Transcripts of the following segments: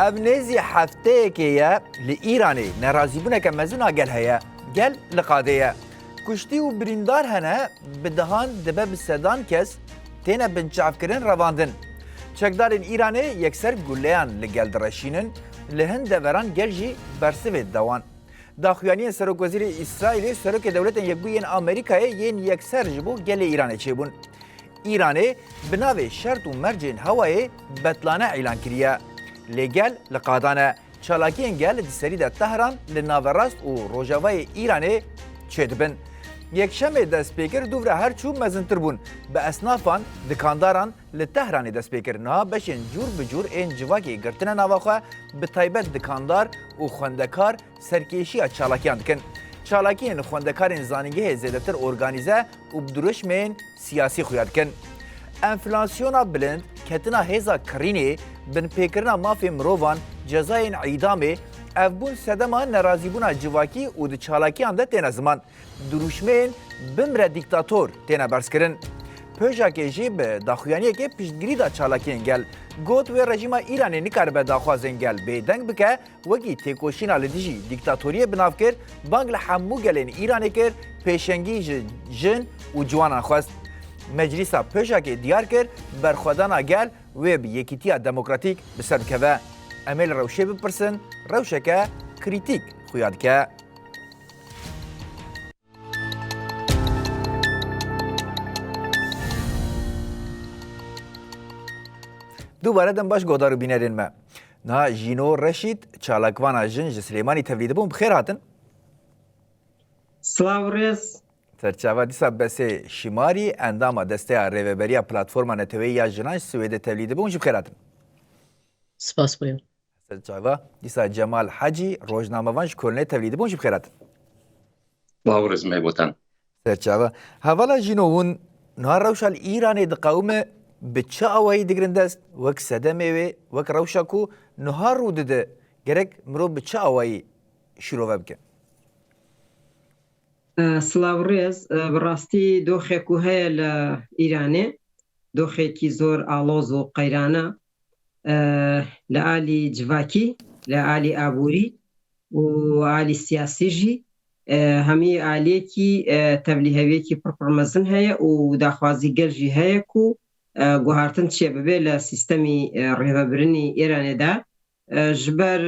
Ev nêzî hefteyekê ye li Îranê nerazîbûneke mezin a gel heye. Gel li qadê ye. Kuştî û birîndar hene, bi dehan dibe bi sedan kes têne binçavkirin revandin. Çekdarên Îranê yekser guleyan li gel direşînin, li hin deveran gel jî bersivê dide wan. Daxuyaniyên Serokwezîrê Îsraîlê û Serokê Dewletên Yekbûyî yên Amerîkayê yên yekser ji bo gelê Îranê çêbûn. Îranê bi navê şert û mercên hewayê betlane îlan kiriye. Lê gel li qadan e. Çalakiyên gel di serî de Tehran li naverast û rojavayê Îranê çêdibin. Yekşemê dest pê kir dûvre her çû mezintir bûn. Bi esnafan, dikandaran li Tehranê dest pê kir. Niha beşên cûr bi cûr ên civakê girtine nava xwe, bi taybet dikandar û xwendekar serkêşiya çalakiyan dikin. Çalakiyên xwendekarên zanîngehê zêdetir organîze û bi dirûşmên siyasî xuya dikin. Enflasyona bilind, ketina hêza kirînê, binpêkirina mafê mirovan, cezayên îdamê ev bûn sedema nerazîbûna civakî û di çalakiyan de têne ziman. Dirûşmeyên Bimre dîktator têne berzkirin. PJAK'ê jî bi daxuyaniyekê piştgirî da çalakiyên gel. Got wê rejîma Îranê nikaribe daxwazên gel bêdeng bike, wekî têkoşîna li dijî dîktatoriyê bi nav kir, bang li hemû gelên Îranê kir, pêşengî ji jin û ciwanan xwest. Meclîsa PJAK'ê diyar kir, berxwedana gel wê bi yekîtiya demokratîk bi ser bikeve. Em ê li rewşê bipirsin, rewşeke krîtîk xuya dike. Dubare dem baş guhdar û bînerên me. Niha Jîno Reşîd çalakvana jin ji Silêmanî tevlî dibûn bi xêr hatin. Silav rêz. Serçava dîsa Besê Şimarî endama Desteya Rêveberiya Platforma Neteweyî ya Jinan ji Swêdê tevlî dibûn ji bi xêr hatin. Spas bûyim. Serçava dîsa Cemal Hecî rojnamevan ji Kolnê tevlî dibûn ji bi xêr hatin. Silav rêz Meybotan. Serçava. Hevala Jîno hûn niha rewşa li Îranê diqewime bi çi awayî digirin dest wek sedemê wê wek rewşa ku niha rû dide gerek mirov bi çi awayî şîrove bike? Silav rêz bi rastî doxê ku heye li Îranê doxêkî zor aloz û qeyrana li alî civakî li alî aborî û alî siyasî jî hemî aliyekî tevlîheviyekî pir pir mezin heye û daxwazî gel jî heye ku guhartin çê bibe li sîstemî rêvebirinî Îranê de ji ber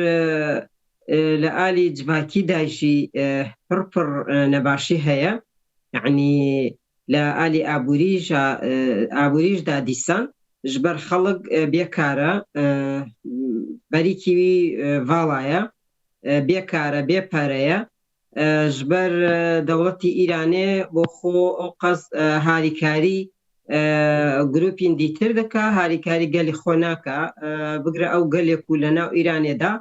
li alî civakî de jî pir pir nebaşî heye yanî li alî aborî aborî jî da dîsan ji ber xelk bêkar e berîkî wî vala ye bêkar e bê pere ye ji ber dewletî Îranê bo xwe ew qas harîkarî grûpên dîtir dike harîkarî gelê xwe nake bigire ew gelê ku li nav Îranê de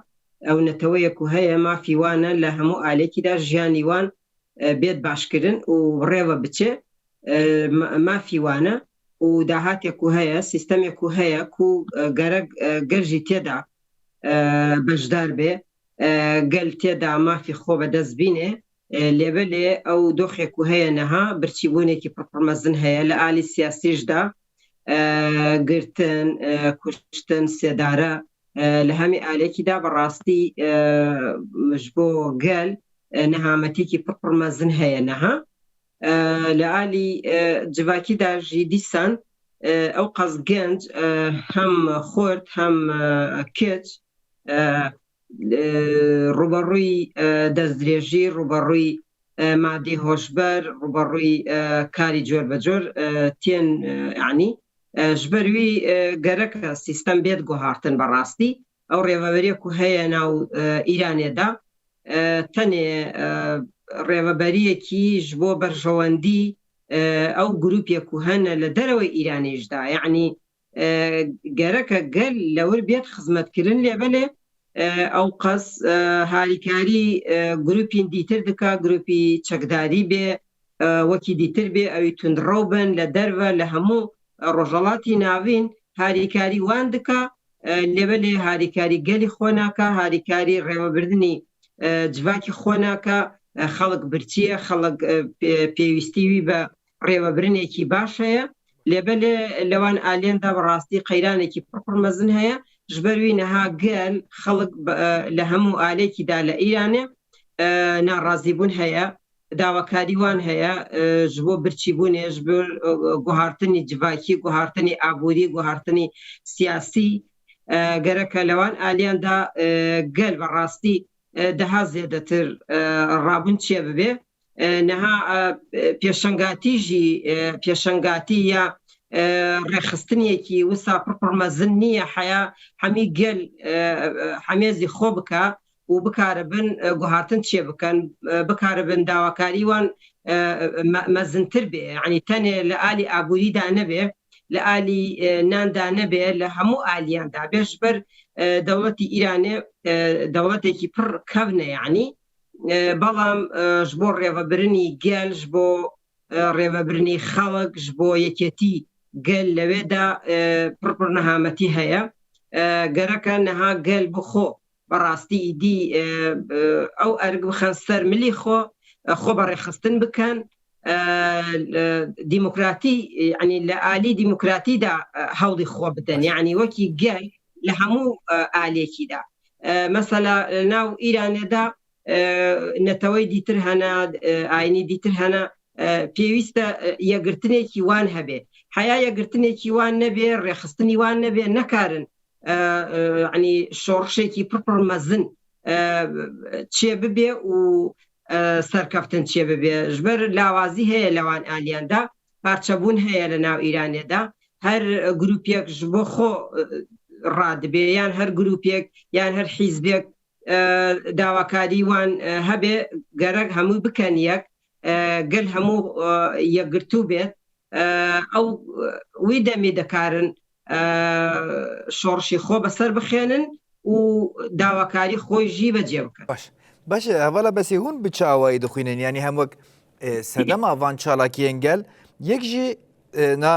ew neteweyê ku heye mafî wan e li hemû alêkî de jiyanî wan bêt başkirin û rêve biçe mafî wan e û dahatê ku heye sîstemê ku heye ku gerek gel jî tê de beşdar bê gel tê de mafî xwe bi dest bîne lê belê ew doxê ku heye niha birçîbûnekî pir pir mezin heye li alî siyasî ji de girtin kuştin sêdare li hemî aliyekî de bi rastî ji bo gel nehametîkî pir pir mezin heye niha. Li alî civakî de jî dîsan ew qas genc hem xort hem keç rûberûyî destdirêjî, rûberûyî madî hoşber, rûberûyî karî cor be cor tên yanî ji ber wî gerek e sîstem bêt guhartin bi rastî. Ew rêveberiya ku heye nav Îranê de tenê rêveberiyekî ji bo berjewendî ew grûpê ku hene li derewê Îranê ji da yanî gerek e gel li wir bêt xizmetkirin lê belê ew qas harîkarî grûpên dîtir dike grûpî çekdarî bê wekî dîtir bê ewî tundrew bin li derve li hemû Rojhelatî Navîn harîkarî wan dike lê belê harîkarî gelî xwe nake harîkarî rêvebirdinî civakî xwe nake xelk birçî ye xelk pêwîstî wî bi rêvebirinekî baş heye lê belê li wan aliyên de bi rastî qeyranekî pir pir mezin heye. ژبەر وی نەها گەل خەڵک لە هەموو ئالێکیدا لە ئیرانێ ناڕازیبوون هەیە داواکاری وان هەیە ژ بۆ برچیبوونێ ژ بۆ گوهارتنی جڤاکی گوهارتنی ئابووری گوهارتنی سیاسی گەرەکە لەوان ئالیاندا گەل بەڕاستی دەها زێدەتر ڕابوون چێ ببێ نەها پێشەنگاتی ژی پێشەنگاتی یا ڕێکخستنیەکی وسا پڕ پڕ مەزن نییە حیا هەمی گەل حەمێزی خۆ بکە و بکاربن گوهارتن چێ بکەن بکاربن داواکاری وان مەزنتر بێ یعنی تەنێ لە ئالی ئابووریدا نەبێ لە ئالی ناندا نەبێ لە هەموو ئالیاندا بێ ژبەر دەوڵەتی ئیرانێ دەوڵەتێکی پڕ کەونە یعنی بەڵام ژ بۆ ڕێوەبرنی گەل ژ بۆ ڕێوەبرنی خەڵک ژ بۆ یەکێتی گەل لەوێدا پڕ پڕ نەهامەتی هەیە گەرەکە نەها گەل بخۆ بەڕاستی ئیدی ئەو ئەرک بخەن سەر ملی خۆ خۆ بە ڕێکخستن بکەن دیموکراتی ینی لە ئالی دیموکراتیدا هەوڵی خۆ بدەن یعنی وەکی گەل لە هەموو ئالێکیدا مەسەلا ناو ئیرانێدا نەتەوەی دیتر هەنا ئاینی دیتر هەنا پێویستە یەگرتنێکی وان هەبێ حیا یەگرتنێکی وان نەبێ ڕێخستنی وان نەبێ نەکارن ینی شۆڕشێکی پڕ مەزن چێ ببێ و سەرکەفتن چێ ببێ ژبەر لاوازی هەیە لەوان ئالیاندا پارچەبوون هەیە لە ناو ئیرانێدا هەر گروپێک بۆ خۆ ڕادبێ یان هەر گروپێک یان هەر حیزبێک داواکاری وان هەبێ گەرەک هەمووی بکەن یەک گەل هەموو یەکگرتوو بێت ئەو وی دەمی دەکارن شۆڕشی خۆ بەسەر بخێنن و داواکاری خۆی ژی بەجێ بکەن. باش باشە هەڤالا بەسێ هون bi çi awayî dixwînin yanî hem wek sedema van çalakiyên gel yek jî na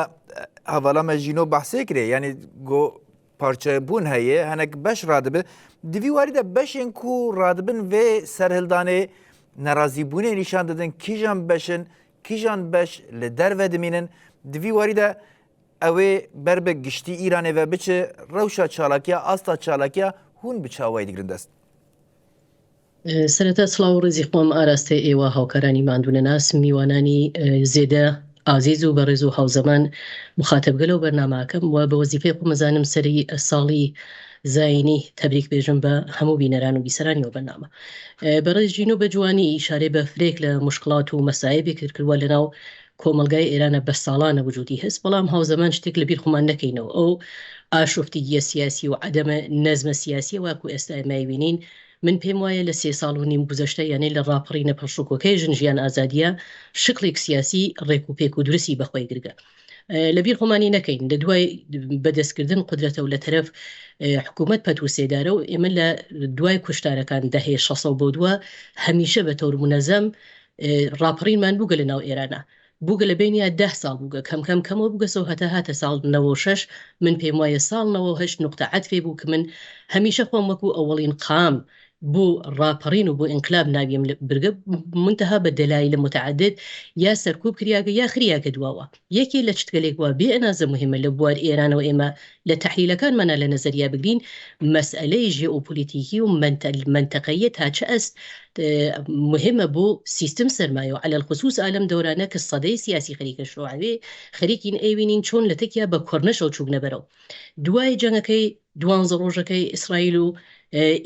hevala me jîno behsê kirê yanî got parçebûn heye hinek beş radibe di vî warî de beşên ku radibin vê serhildanê nerazîbûnê nîşan didin kîjan beş in kîjan beş li derve dimînin di vî warî de Ew ê ber bi giştî Îranê ve biçe, rewşa çalakiya, asta çalakiya hûn bi çawayî digirin dest? سەرەتا سڵاو و ڕێزی خۆم ئاراستەی ئێوە هاوکارانی ماندوونەناس، میوانانی زێدە ئازیز و بەڕێز و هاوزەمان موخاتەبگەل و بەرنامەکەم و بە وەزیفەی خۆم ئەزانم سەری ساڵی زایینی تەبریک بێژم بە هەموو بینەران و بیسەرانی ئەو بەرنامە. بەڕێز ژینۆ بە جوانی ئیشارەی بە فرەیەک لە موشکڵات و مەسایبێک کردووە لەناو کۆمەڵگای ئێرانە بە ساڵانە وجودی هەس، بەڵام هاوزەمان شتێک لە بیر خۆمان نەکەینەوە ئەو ئاشوفتگیە سیاسی و عەدەمە نەزمە سیاسیە واکو ئێستا ئێمە ئەیبینین من پێم وایە لە سێ ساڵ و نیم گوزەشتە یانێ لە ڕاپەڕینە پڕشوکۆکەی ژن ژیان ئازادیە شکڵێک سیاسی ڕێک و پێک و درستی بە خۆی گرگە لە بیر خۆمانی نەکەین لە دوای بەدەستکردن قودرەتە و لە تەرەف حکوومەت پەت و سێدارە و ئێمە لە دوای کوشتارەکان دەهەی شەسە و بۆ دوا هەمیشە بە تەور مونەزەم ڕاپەڕینمان بووگە لە ناو ئێرانە بووگە لە بینیا ده ساڵ بووگە کەم کەم کەمەوە بووگەسەوە هەتا هاتە ساڵ 96 من پێم وایە ساڵ 98 نوقتە عەتفێ بوو کە من هەمیشە خۆم وەکو ئەوەڵین قام بۆ ڕاپەڕین و بۆ ئینقلاب ناویم برگە منتەها بە دەلایل متعدد یا سەرکوب کریاگە یا خریاگە دواوە یەکێ لە چتگەلێک وا بێ ئەنازە موهیمە لە بوار ئێرانەوە ئێمە لە تەحلیلەکانمانا لە نەزەریا بگرین مەسئەلەی ژێئۆپۆلیتیکی و مەنتەقەییە تا چ ئەست موهیمە بۆ سیستم سەرمایە و عەلەلخسوس ئا لەم دەورانە کە سەدەی سیاسی خەریکە شروع ئەبێ خەریکین ئەیوینین چۆن لە تەکیا بە کۆرنەشەو چووگنە بەرەو دوای جەنگەکەی دوانزە ڕۆژەکەی ئیسرائیل و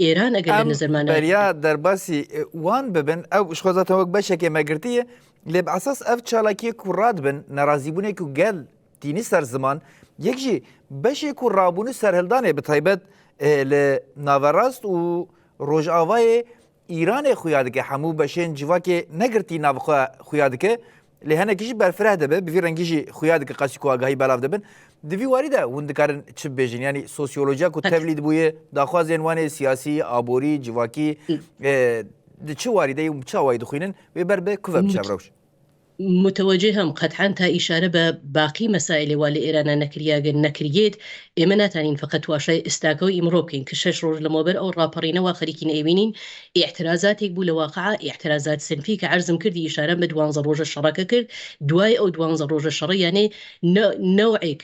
ئێران ئەگەر لە ئەم نەزەرمانا بەریا دەرباسی وان ببن ئەو ji xwe zaten wek beşekê me girtiye lê bi esas ev çalakiyê ku radibin nerazîbûnê ku gel tînî ser ziman yek jî beşê ku rabûnî serhildanê bi taybet li naverast û rojavayê Îranê xuya dike hemû beşên civakê negirtî nav xwe xuya dike lê hinekî jî berfireh dibe bi vî rengî jî xuya dike qasî ku agahî belav dibin. Di vî warî de hûn dikarin çi bibêjin yanî sosyolojiya ku tevlî dibûye daxwazên wan ê siyasî, aborî, civakî di çi warî de yê û bi çi awayî dixwînin wê ber bi ku ve biçe ev rewş? متوجهم قەتعەن تا ئیشارە بە باقی مەسائلێ وا لە ئێرانا نەکریاگە نەکریەێت ئێمە ناتانین فەقەت تواشای ئستاکە و ئیمڕۆ بکەین ک شەش ڕۆژ لەمەوبەر ئەو ڕاپەڕینە وا خەریکین ئەیوینین ئیعترازاتێک بوو لە واقعا ئیعترازات سنفی کە عەرزم کردی ئیشارەم بە دوانزە ڕۆژە شەڕەکە کرد دوای ئەو دوانزە ڕۆژە شەڕە یانێ نەوعێک.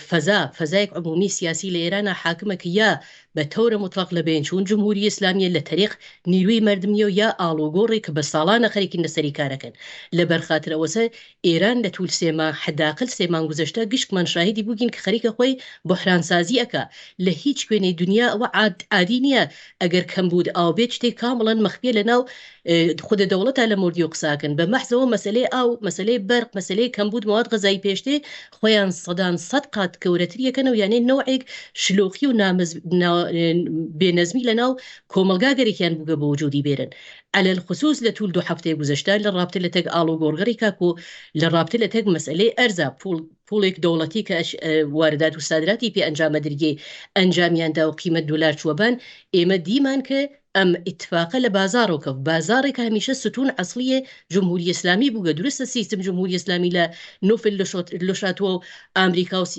فەزا، فەزایەک عمومی سیاسی لە ئێرانا حاکمە ک یا بە تەور موتڵەق لە بەین چوون جمهوری ئسلامیە لە تەریق نیروی مەردمیەو یا ئاڵوگۆڕێ ک بە ساڵانە خەریکن لە سەری کارەکەن. لە بەر خاتر ئەوەسە ئێران لە تول سێ مانگ حداقل سێ مانگ گوزەشتە گشتمان شاهدی بووگین ک خەریکە خوەی بوحران سازی ئەکا. لە هیچ کوێنەی دونیا ئەوە عادی نیە ئەگەر کەمبوود ئاو بێت شتێک کامڵەن مەخفیە لە ناو خودە دەوڵەتا لە مۆردیەو قسە ئەکەن بە مەحزەوە مەسەلەی ئاو مەسەلەی بەرق مەسەلەی کەمبوود مەواد غەزایی پێشتێ خوەیان سەدان سەد قات گەورەتر یەکەنەو یانێ نەوعێک شلۆقی و نامز بێ نەزمی لە ناو کۆمەڵگا گەرەکیان بووگە بە وجودی بێرن علی الخصوص لە تول دو هەفتەی گوزەشتە لە ڕابتە لە تەک ئاڵوگۆڕگەڕی کاک و لە ڕابتە لە تەک مەسئەلەی ئەرزا پوڵ پوڵێک دەوڵەتی کە واردات و سادراتی پێ ئەنجامە درگێ ئەنجامیان دا و قیمەت دولار چووە بان ئێمە دیمان ک ئەم ئیتفاقە لە بازاڕەو کەفت، بازاڕێ کە هەمیشە ستوون ئەسڵیێ جمهوری ئسلامی بووگە، دورستە سیستم جمهوری ئسلامی لە نوفل لوشاتوە و ئامریکا و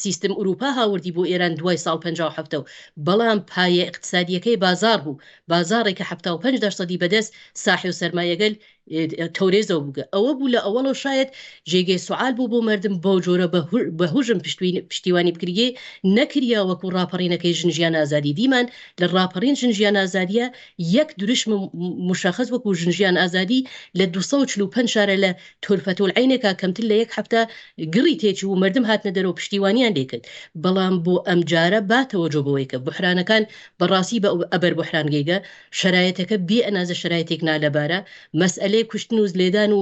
سیستم ئورووپا هاوردی بۆ ئێران دوای ساڵ 57 ەو، بەڵام پایە ئقتسادیەکەی بازاڕ بوو، بازاڕێ کە 75 دەرسەدی بەدەس ساحێو سەرمایەگەل تەورێزەو بووگە. ئەوە بوو لە ئەوەڵەو شایەد جێگەی سوعال بوو بۆ مەردم بەو جۆرە بە هوژم پشتیوانی بکریێ، نەکریا وەکوو ڕاپەڕینەکەی ژن ژیان ئازادی دیمان لە ڕاپەڕین ژن ژیان ئازادیە یەک دروشم موشەخەس وەکوو ژن ژیان ئازادی لە 245 شارە لە تۆرفەتولعەینێکا کەمتر لە یەک هەفتە گڕی تێچوو و مەردم هاتنە دەرەوە پشتیوانیان لێ کرد بەڵام بۆ ئەمجارە با تەوەجۆ بەوەی کە بوحرانەکان بەڕاستی بە ئەبەر بوحرانگەیگە شەرایتەکە بێ ئەنازە شەرایتێک نالەبارە، مەسئەلەی کوشتن و لێدان و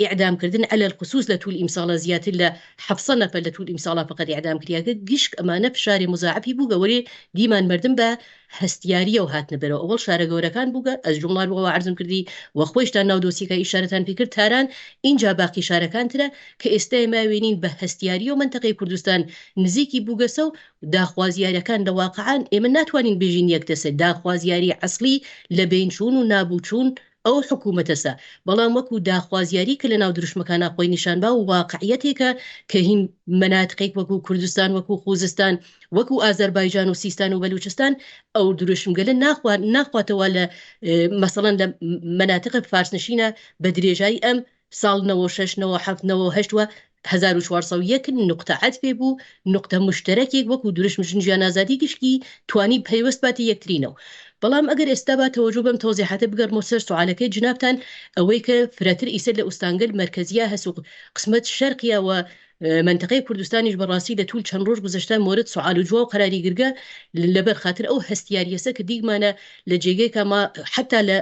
ئیعدام کردن علی الخصوص لە تول ئیمساڵا زیاتر لە 700 نەفەر لە تول ئیمساڵا فەقەت ئیعدام کریاگە گشک ئەمانە فشارێ مزاعفی بووگە وەلێ دیمان مەردم بە هەستیاریەو هاتنە دەرەوە ئەوەڵ شارە گەورەکان بووگە ئەز جومڵان وەوە عەرزم کردی وە خوەیشتان ناو دۆسیەکە ئیشارەتان پی کرد تاران ئینجا باقی شارەکان ترە کە ئێستای ماوێنین بە هەستیاریەو مەنتەقەی کوردستان نزیکی بووگەسەو داخوازیارەکان لە واقعان ئێمە ناتوانین بێژین یەک دەسە داخوازیاری ئەسڵی لە بەین چوون و نابوو چوون ئەو حکوومەتەسە بەڵام وەکوو داخوازیاری کە لە ناو دروشمەکانا خوەی نیشان با و واقعیەتێکە کە هین مەناتقێک وەکوو کوردستان وەکوو خوزستان وەکوو ئازەربایجان و سیستان و بەلوچستان ئەو دروشمگەلە ناخوا ناخواتەوە لە مەسەڵەن لە مەناتق فارسنشینە بە درێژایی ئەم ساڵ 96، 97، 98 و 1401 نوقتە عەتفێ بوو، نوقتە موشتەرەکێک وەکوو دروشم ژن ژیان ئازادی گشتی توانی پەیوەست باتە یەکترینەوە. بەڵام ئەگەر ئێستا با تەوەجۆ بەم تەوزیحاتە بگەڕمەوە سەر سوعالەکەی جنابتان ئەوەی کە فرەتر ئیسە لە ئوستانگەل مەرکەزیا هەس و قسمەت شەرقیا وە مەنتەقەی کوردستانیش بە ڕاستی لە تول چەند ڕۆژ گوزەشتە مۆرد سوعال و جواو قەراری گرگە لەبەر خاتر ئەو هەستیاریەسە کە دیگمانە لە جێگەیکا ما حەتا لە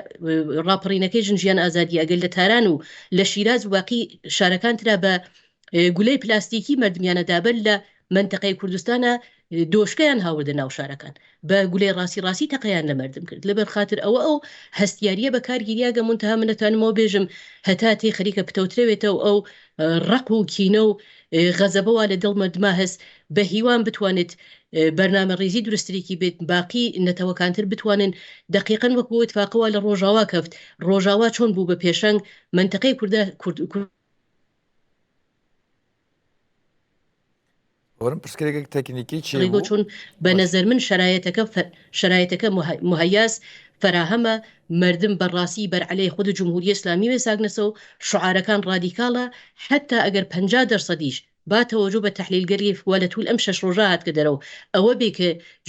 ڕاپەڕینەکەی ژن ژیان ئازادی ئەگەر لە تاران و لە شیراز و باقی شارەکان ترا بە گولەی پلاستیکی مەردمیانە دابەر لە مەنتەقەی کوردستانە دۆشکەیان هاوردە ناو شارەکان بە گولەی ڕاستی ڕاستی تەقەیان لە مەردم کرد لەبەر خاتر ئەوە ئەو هەستیاریە بەکار گیریاگە مونتەها من ئەتوانمەوە بێژم هەتا تێ خەریکە پتەوترەوێتەو ئەو ڕق و کینە و غەزەبە وا لە دڵ مەردما هەس بە هیوام بتوانێت بەرنامە ڕیزی دروستترێکی بێت باقی نەتەوەکانتر بتوانن دەقیقەن وەکو ئەو ئیتفاقە وا لە ڕۆژاوا کەفت ڕۆژاوا چۆن بوو بە پێشەنگ مەنتەقەی کوردە کورد وەرم پرسکرێکێک تەکنیکی چی ڕیگۆ چون بە نەزەر من شەرایەتەکە شەرایەتەکە مهەیاس فەراهەمە مردم بەڕاستی بەرعەلەی خود جمهوری ئسلامی وێساگنەسەو شعارەکان ڕادیکاڵە حەتا ئەگەر 50 دەرسەدیش با تەوەجۆ بە تەحلیلگەری وا لە تول ئەم شەش ڕۆژە هاتگە دەرەو ئەوە بێ ک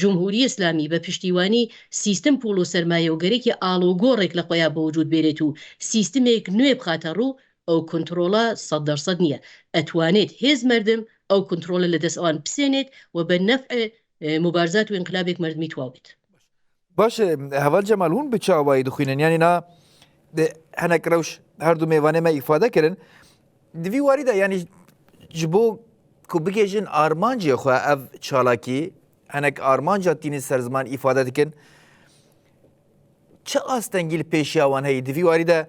جمهوری ئسلامی بە پشتیوانی سیستم پوڵ و سەرمایە و گەرەکی ئاڵوگۆڕێک لە خوەیا بە وجود بێرێت و سیستمێک نوێ بخاتە ڕوو ئەو کونتڕۆڵە سەد دەرسەد نیە ئەتوانێت هێز مەردم ئەو کونتڕۆڵە لە دەس ئەوان بسێنێت و بە نەفع موبارزات و ئینقلابێک مەردمی تواو بێت. باش هەڤال جەمال هون bi çi awayî dixwînin yanî na hinek rewş her du mêvanê me îfade kirin di vî warî de yanî ji bo ku bigihêjin armancê xwe ev çalakî hinek armanca tînin ser ziman îfade dikin çi astengî li pêşiya wan heyî di vî warî de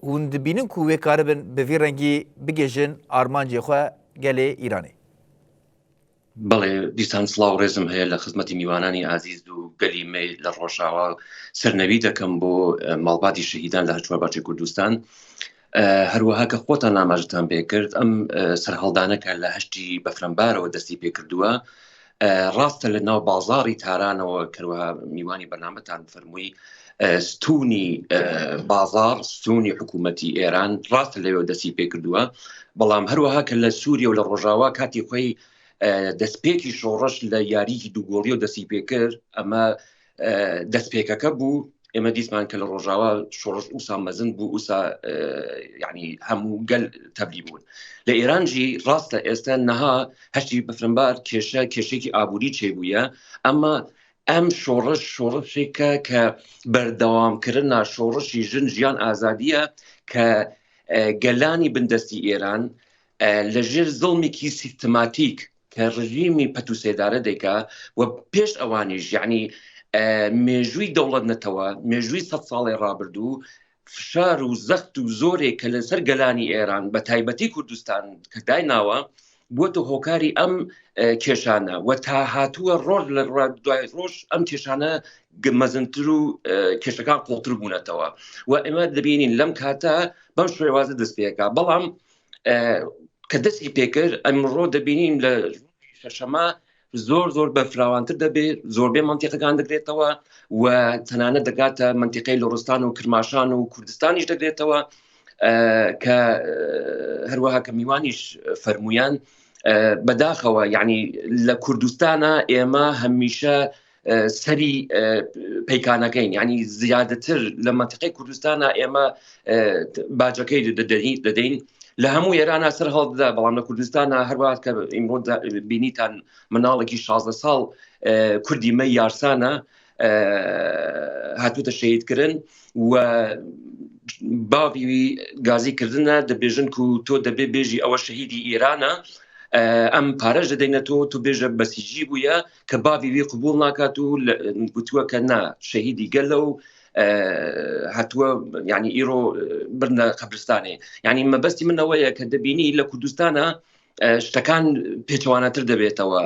Hûn dibînin ku wê karibin bi vî rengî bigihîjin armancê xwe gelê Îranê. بەڵێ دیسان سڵاو ڕێزم هەیە لە خزمەتی میوانانی ئازیز و گەلی مێ لە ڕۆژاوا سەرنەوی دەکەم بۆ ماڵباتی شەهیدان لە هەرچوار بارچەی کوردستان هەروەها کە خۆتان ئاماژەتان پێکرد ئەم سەرهەڵدانەکە لە هەشتی بەفرانبارەوە دەستی پێکردووە ڕاستە لە ناو بازاڕی تارانەوە کەروەها میوانی بەرنامەتان فەرمووی ستونی بازار ستونی حکوومەتی ئێران ڕاستە لەوێ دەستی پێکردووە بەڵام هەروەها کە لە سووریە و لە ڕۆژاوا کاتی خۆی دەستپێکی شۆڕش لە یاریی دووگۆڵی و دەستی پێکرد ئەمە دەستپێکەکە بوو ئێمە دیسمان کە لە ڕۆژاوا شۆڕش ئوسا مەزن بوو ئوسا ینی هەموو گەل تەبلی بوون لە ئێرانجی ڕاستە ئێستا نەها هەشتی بەفرنبار کێشە کێشێکی ئابووری چێبووە ئەمە ئەم شۆڕش شۆڕشێکە کە بەردەوامکردنا شۆڕشی ژن ژیان ئازادیە کە گەلانی بندەستی ئێران لە ژێر زڵمێکی سیستماتیک کە ڕژیمی پەت و سێدارە دەیکا و پێش ئەوانیش یعنی مێژووی دەوڵەت نەتەوە مێژووی سە ساڵی ڕابردوو فشار و زەخت و زۆرێک کە لەسەر گەلانی ئێران بە تایبەتی کوردستان کە دایناوە بووەتە هۆکاری ئەم کێشانە و تا هاتووە ڕۆژ لە دوای ڕۆژ ئەم کێشانە مەزنتر و کێشەکان قوڵتر بوونەتەوە و ئێمە دەبینین لەم کاتە بەم شێوازە دەست پێکا بەڵام کە دەستی پێکرد ئەمڕۆ دەبینین لە شەشەما زۆر زۆر بەرفراوانتر دەبێت زۆربەی منتیقەکان دەگرێتەوە و تەنانەت دەگاتە منتیقەی لوڕستان و کرماشان و کوردستانیش دەگرێتەوە کە هەروەها کە میوانیش فەرمویان بەداخەوە یعنی لە کوردستانە ئێمە هەمیشە سەری پەیکانەکەین ینی زیادتر لە منتیقی کوردستانە ئێمە باجەکەی دەدەین لە هەموو ئێرانە سەر هەڵدەدا بەڵام لە کوردستانە هەروات کە ئیمڕۆ بینیتان مناڵێکی 16 ساڵ کوردی مە یارسانە هاتوتە شەهیدکردن و باوی گازی کردنە دەبێژن و تۆ دەبێ بێژی ئەوە شەهیدی ئێرانە ئەم پارەش دەدەینە تۆ تۆ بێژە بەسیجی بووە کە باوی وی قبول ناکات و گوتووە کە نا شەهیدی گەلە و هاتووە ینی ئیرۆ برنە قەبرستانێ ینی مەبەستی منەوەیە کە دەبینی لە کوردستانە شتەکان پێچەوانەتر دەبێتەوە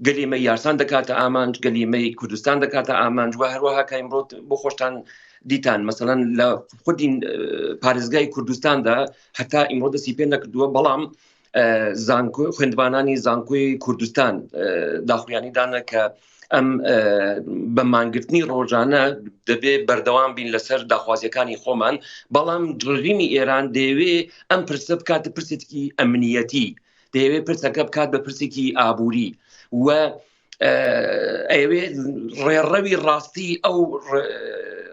گەلی مە یارسان دەکاتە ئامانج گەلی مەی کوردستان دەکاتە ئامانج و هەروەها کە ئیمڕۆ بۆ خۆشتان دیتان مەسەلەن لە خودی پارێزگای کوردستاندا هەتا ئیمڕۆ دەستی پێ نەکردووە بەڵام زانکۆ خوێندوانانی زانکۆی کوردستان داخویانی دانە کە ئەم بە مانگرتنی ڕۆژانە دەبێ بەردەوام بین لەسەر داخوازیەکانی خۆمان بەڵام ڕژیمی ئێران دەیەوێ ئەم پرسە بکاتە پرسێکی ئەمنیەتی دەیەوێ پرسەکە بکات بە پرسێکی ئابووری و ئەیەوێ ڕێڕەوی ڕاستی ئەو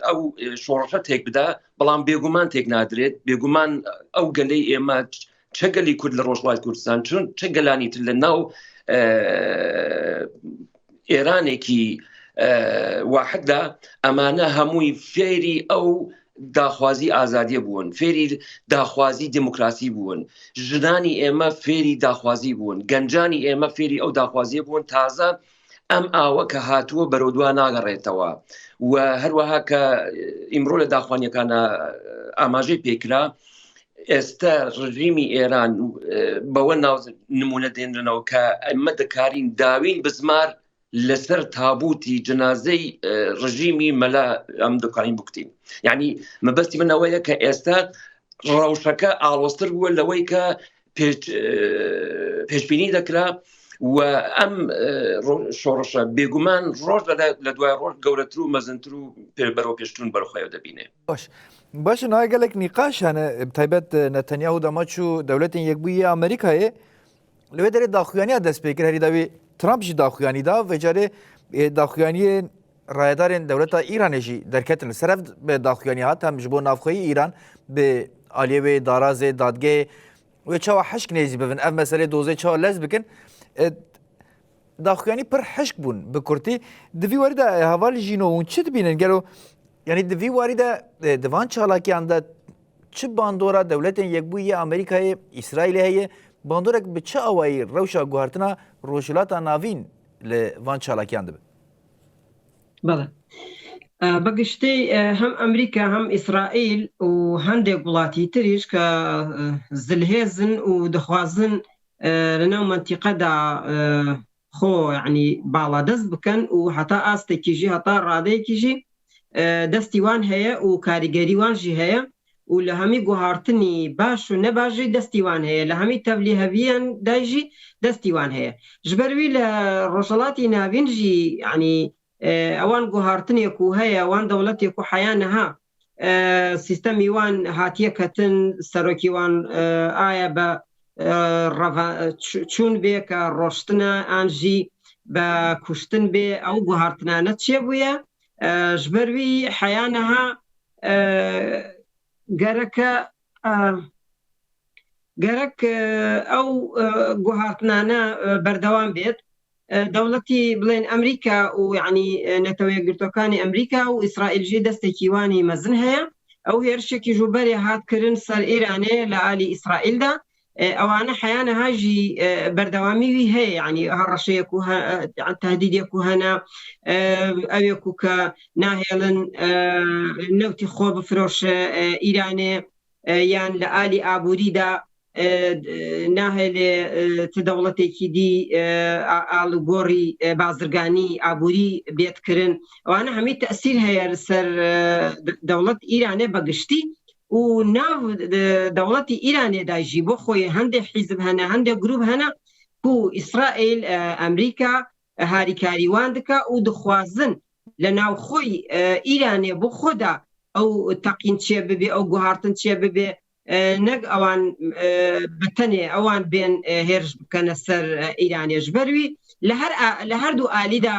ئەو شۆڕشە تێک بدا بەڵام بێگومان تێک نادرێت بێگومان ئەو گەلەی ئێمە چە گەلی کورد لە ڕۆژهەڵاتی کوردستان چون چە گەلانی تر لە ناو ئێرانێکی واحددا ئەمانە هەمووی فێری ئەو داخوازی ئازادیە بوون فێری داخوازی دموکراسی بوون ژنانی ئێمە فێری داخوازی بوون گەنجانی ئێمە فێری ئەو داخوازیە بوون تازە ئەم ئاوە کە هاتووە بەرەو دوا ناگەڕێتەوە و هەروەها کە ئیمڕۆ لە داخوانیەکانە ئاماژەی پێکرا ئێستا ڕژیمی ئێران بەوە ناو نمونە دێنرنەوە کە ئەمە دەکارین داوین بزمار لەسەر تابوتی جنازەی ڕژیمی مەلا ئەم دەکارین بکتین یعنی مەبەستی من ئەوەیە کە ئێستا ڕەوشەکە ئاڵۆزتر بووە لەوەی کە پێشبینی دەکرا و ئەم شۆڕشە بێگومان ڕۆژ لە دوای ڕۆژ گەورەتر و مەزنتر و بەرەو پێشتون بەرخۆیەوە دەبینێ باش باشە نایە gelek nîqaş hene bi taybet Netanyahu dema çû dewletên yekbûyî yê Amerîkayê li wê derê daxuyaniya dest pê kir herî dawî Trump jî daxuyanî da vê carê daxuyaniyên rayedarên dewleta Îranê jî derketin li ser ev daxuyanî hat hem ji bo navxweyî Îran bi aliyê wê darazê dadgehê wê çawa hişk nêzî bibin ev meselê dozê çawa lez bikin daxuyanî pir hişk bûn bi kurtî di vî warî de heval jîno hûn çi dibînin gelo yanî di vî warî de di van çalakiyan de çi bandora dewletên yekbûyî yê Amerîkayê Îsraîlê heye bandorek bi çi awayî rewşa guhertina Rojhilata Navîn li van çalakiyan dibe? بەڵێ بە گشتی هەم ئەمریکا هەم ئیسرائیل و هەندێک وڵاتی تریش کە زلهێزن و دەخوازن لەناو مەنتیقەدا خۆ یعنی باڵادەست بکەن و هەتا ئاستێکیژی هەتا ڕادەیەکیژی دەستی وان هەیە و کاریگەری وانژی هەیە و لە هەمی گوهارتنی باش و نەباژی دەستی وان هەیە لە هەمی تەڤلی هەڤیان دایژی دەستی وان هەیە ژبەروی لە ڕۆژهەڵاتی ناوین ژی یعنی ئەوان گوهارتنێک و هەیە وان دەوڵەتێک و حیا نەها سیستەمی وان هاتیە کەتن سەرۆکی وان ئایا بە چوون بێ کە ڕۆشتنە ئانژی بە کوشتن بێ ئەو گوهارتنانە چێ بووە ژبەروی حەیانەها گەرەکە گەرەک ئەو گوهارتنانە بەردەوام بێت دەوڵەتی بڵێن ئەمریکا و یعنی نەتەوە یەکگرتوەکانی ئەمریکا و ئیسرائیلژی دەستێکی وانی مەزن هەیە ئەو هێرشێکی ژوبەرێ هاتکردن سەر ئێرانێ لە ئالی ئیسرائیلدا ئەوانە حیانە هاژی بەردەوامیوی هەیە یعنی هەڕەشەیەک و تهدیدێک و هەنا ئەوێک و کە ناهێڵن نەوتی خۆ بفرۆش ئیرانێ یان لە ئالی ئابووریدا ناهێلێ چ دەوڵەتێکی دی ئاڵوگۆڕی بازرگانی ئابووری بێتکردن ئەوانە هەمی تەسیر هەیە لەسەر دەوڵەت ئیرانێ بەگشتی و ناو دەوڵەتی ئیرانێدا ژی بۆ خۆی هەندێک حیزب هەنە هەندێک گروپ هەنە و ئیسرائیل ئەمریکا هاریکاری وان دکا و دخوازن لە ناوخۆی ئیرانێ بۆ خۆدا ئەو تەقین چێ ببێ ئەو گوهارتن چێ ببێ نەک ئەوان بەتەنێ ئەوان بێن هێرش بکەنە سەر ئیرانێش بەروی لە هەر لە هەردوو ئالیدا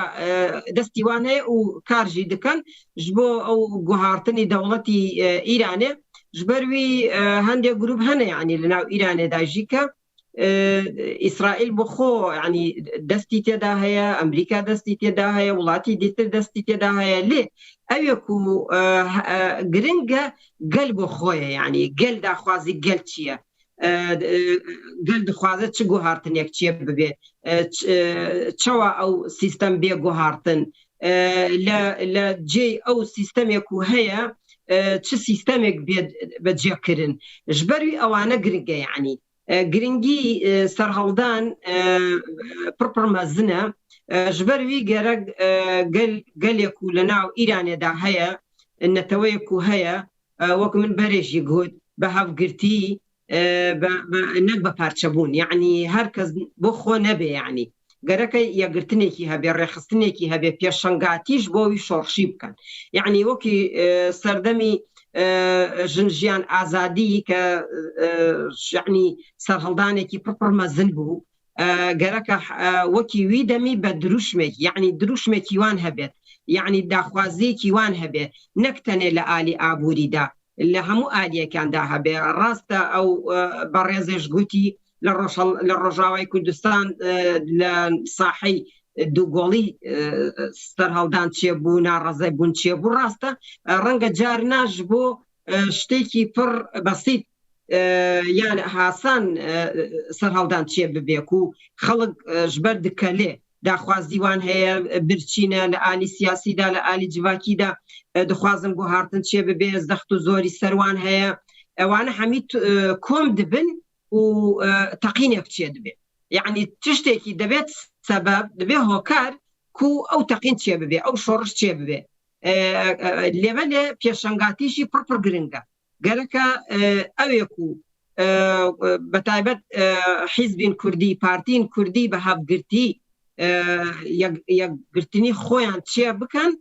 دەستی وان هەیە و کارژی دکەن ji بۆ ئەو گوهارتنی دەوڵەتی ئیرانێ ژبەروی هەندێک گروپ هەنە یعنی لە ناو ئیرانێدا ژیکە ئیسرائیل بۆ خۆ ینی دەستی تێدا هەیە ئەمریکا دەستی تێدا هەیە وڵاتی دیتر دەستی تێدا هەیە لێ ئەوێک و گرنگە گەل بۆ خۆیە ینی گەل داخوازی گەل چییە؟ گەل دخوازێت چ گوهارتنێک چێ ببێ چەوە ئەو سیستەم بێ گوهارتن لە جێی ئەو سیستەمێک و هەیە چ سیستەمێک بێت بەجێکردن ژبەروی ئەوانە گرنگە یعنی گرنگی سەرهەڵدان پڕ پڕ مەزنە ژبەروی گەرەک گەل گەلێک و لە ناو ئیرانێدا هەیە نەتەوەیەک و هەیە وەک من بەرێژی گوت بە هەڤگرتی نەک بە پارچەبوون یعنی هەر کەس بۆ خۆ نەبێ یعنی گەرەکە یەکگرتنێکی هەبێ ڕێخستنێکی هەبێ پێشەنگاتیش بۆوی شۆڕشی بکەن یعنی وەکی سەردەمی ژن ژیان ئازادی کە یعنی سەرهەڵدانێکی پڕ مەزن بوو گەرەکە وەکی وی دەمی بە دروشمێک یعنی دروشمێکی وان هەبێت یعنی داخوازیەکی وان هەبێت نەک تەنێ لە ئالی ئابووریدا لە هەموو ئالیەکاندا هەبێ ڕاستە ئەو بەڕێزێش گوتی لە ڕۆژهەڵ لە ڕۆژاوای کوردستان لە ساحەی دووگۆڵی سەرهەڵدان چێ بوو ناڕەزای بوون چێ بوو ڕاستە ڕەنگە جار ناش بۆ شتێکی پڕ بەسیت یان هاسان سەرهەڵدان چێ ببێک و خەڵک ژبەر دکەلێ داخوازی وان هەیە برچینە لە ئالی سیاسیدا لە ئالی جڤاکیدا دخوازن گوهارتن چێ ببێ زەخت و زۆری سەروان هەیە ئەوانە هەمی کۆم دبن و تەقینێک چێ دبێ یعنی تشتێکی دەبێت سەبەب دەبێ هۆکار کو ئەو تەقین چێ ببێ ئەو شۆڕش چێ ببێ لێبەلێ پێشەنگاتیشی پڕ پڕ گرنگە گەرەکە ئەوێک و بەتایبەت حیزبین کوردی پارتین کوردی بە هەڤگرتی یەکگرتنی خۆیان چێ بکەن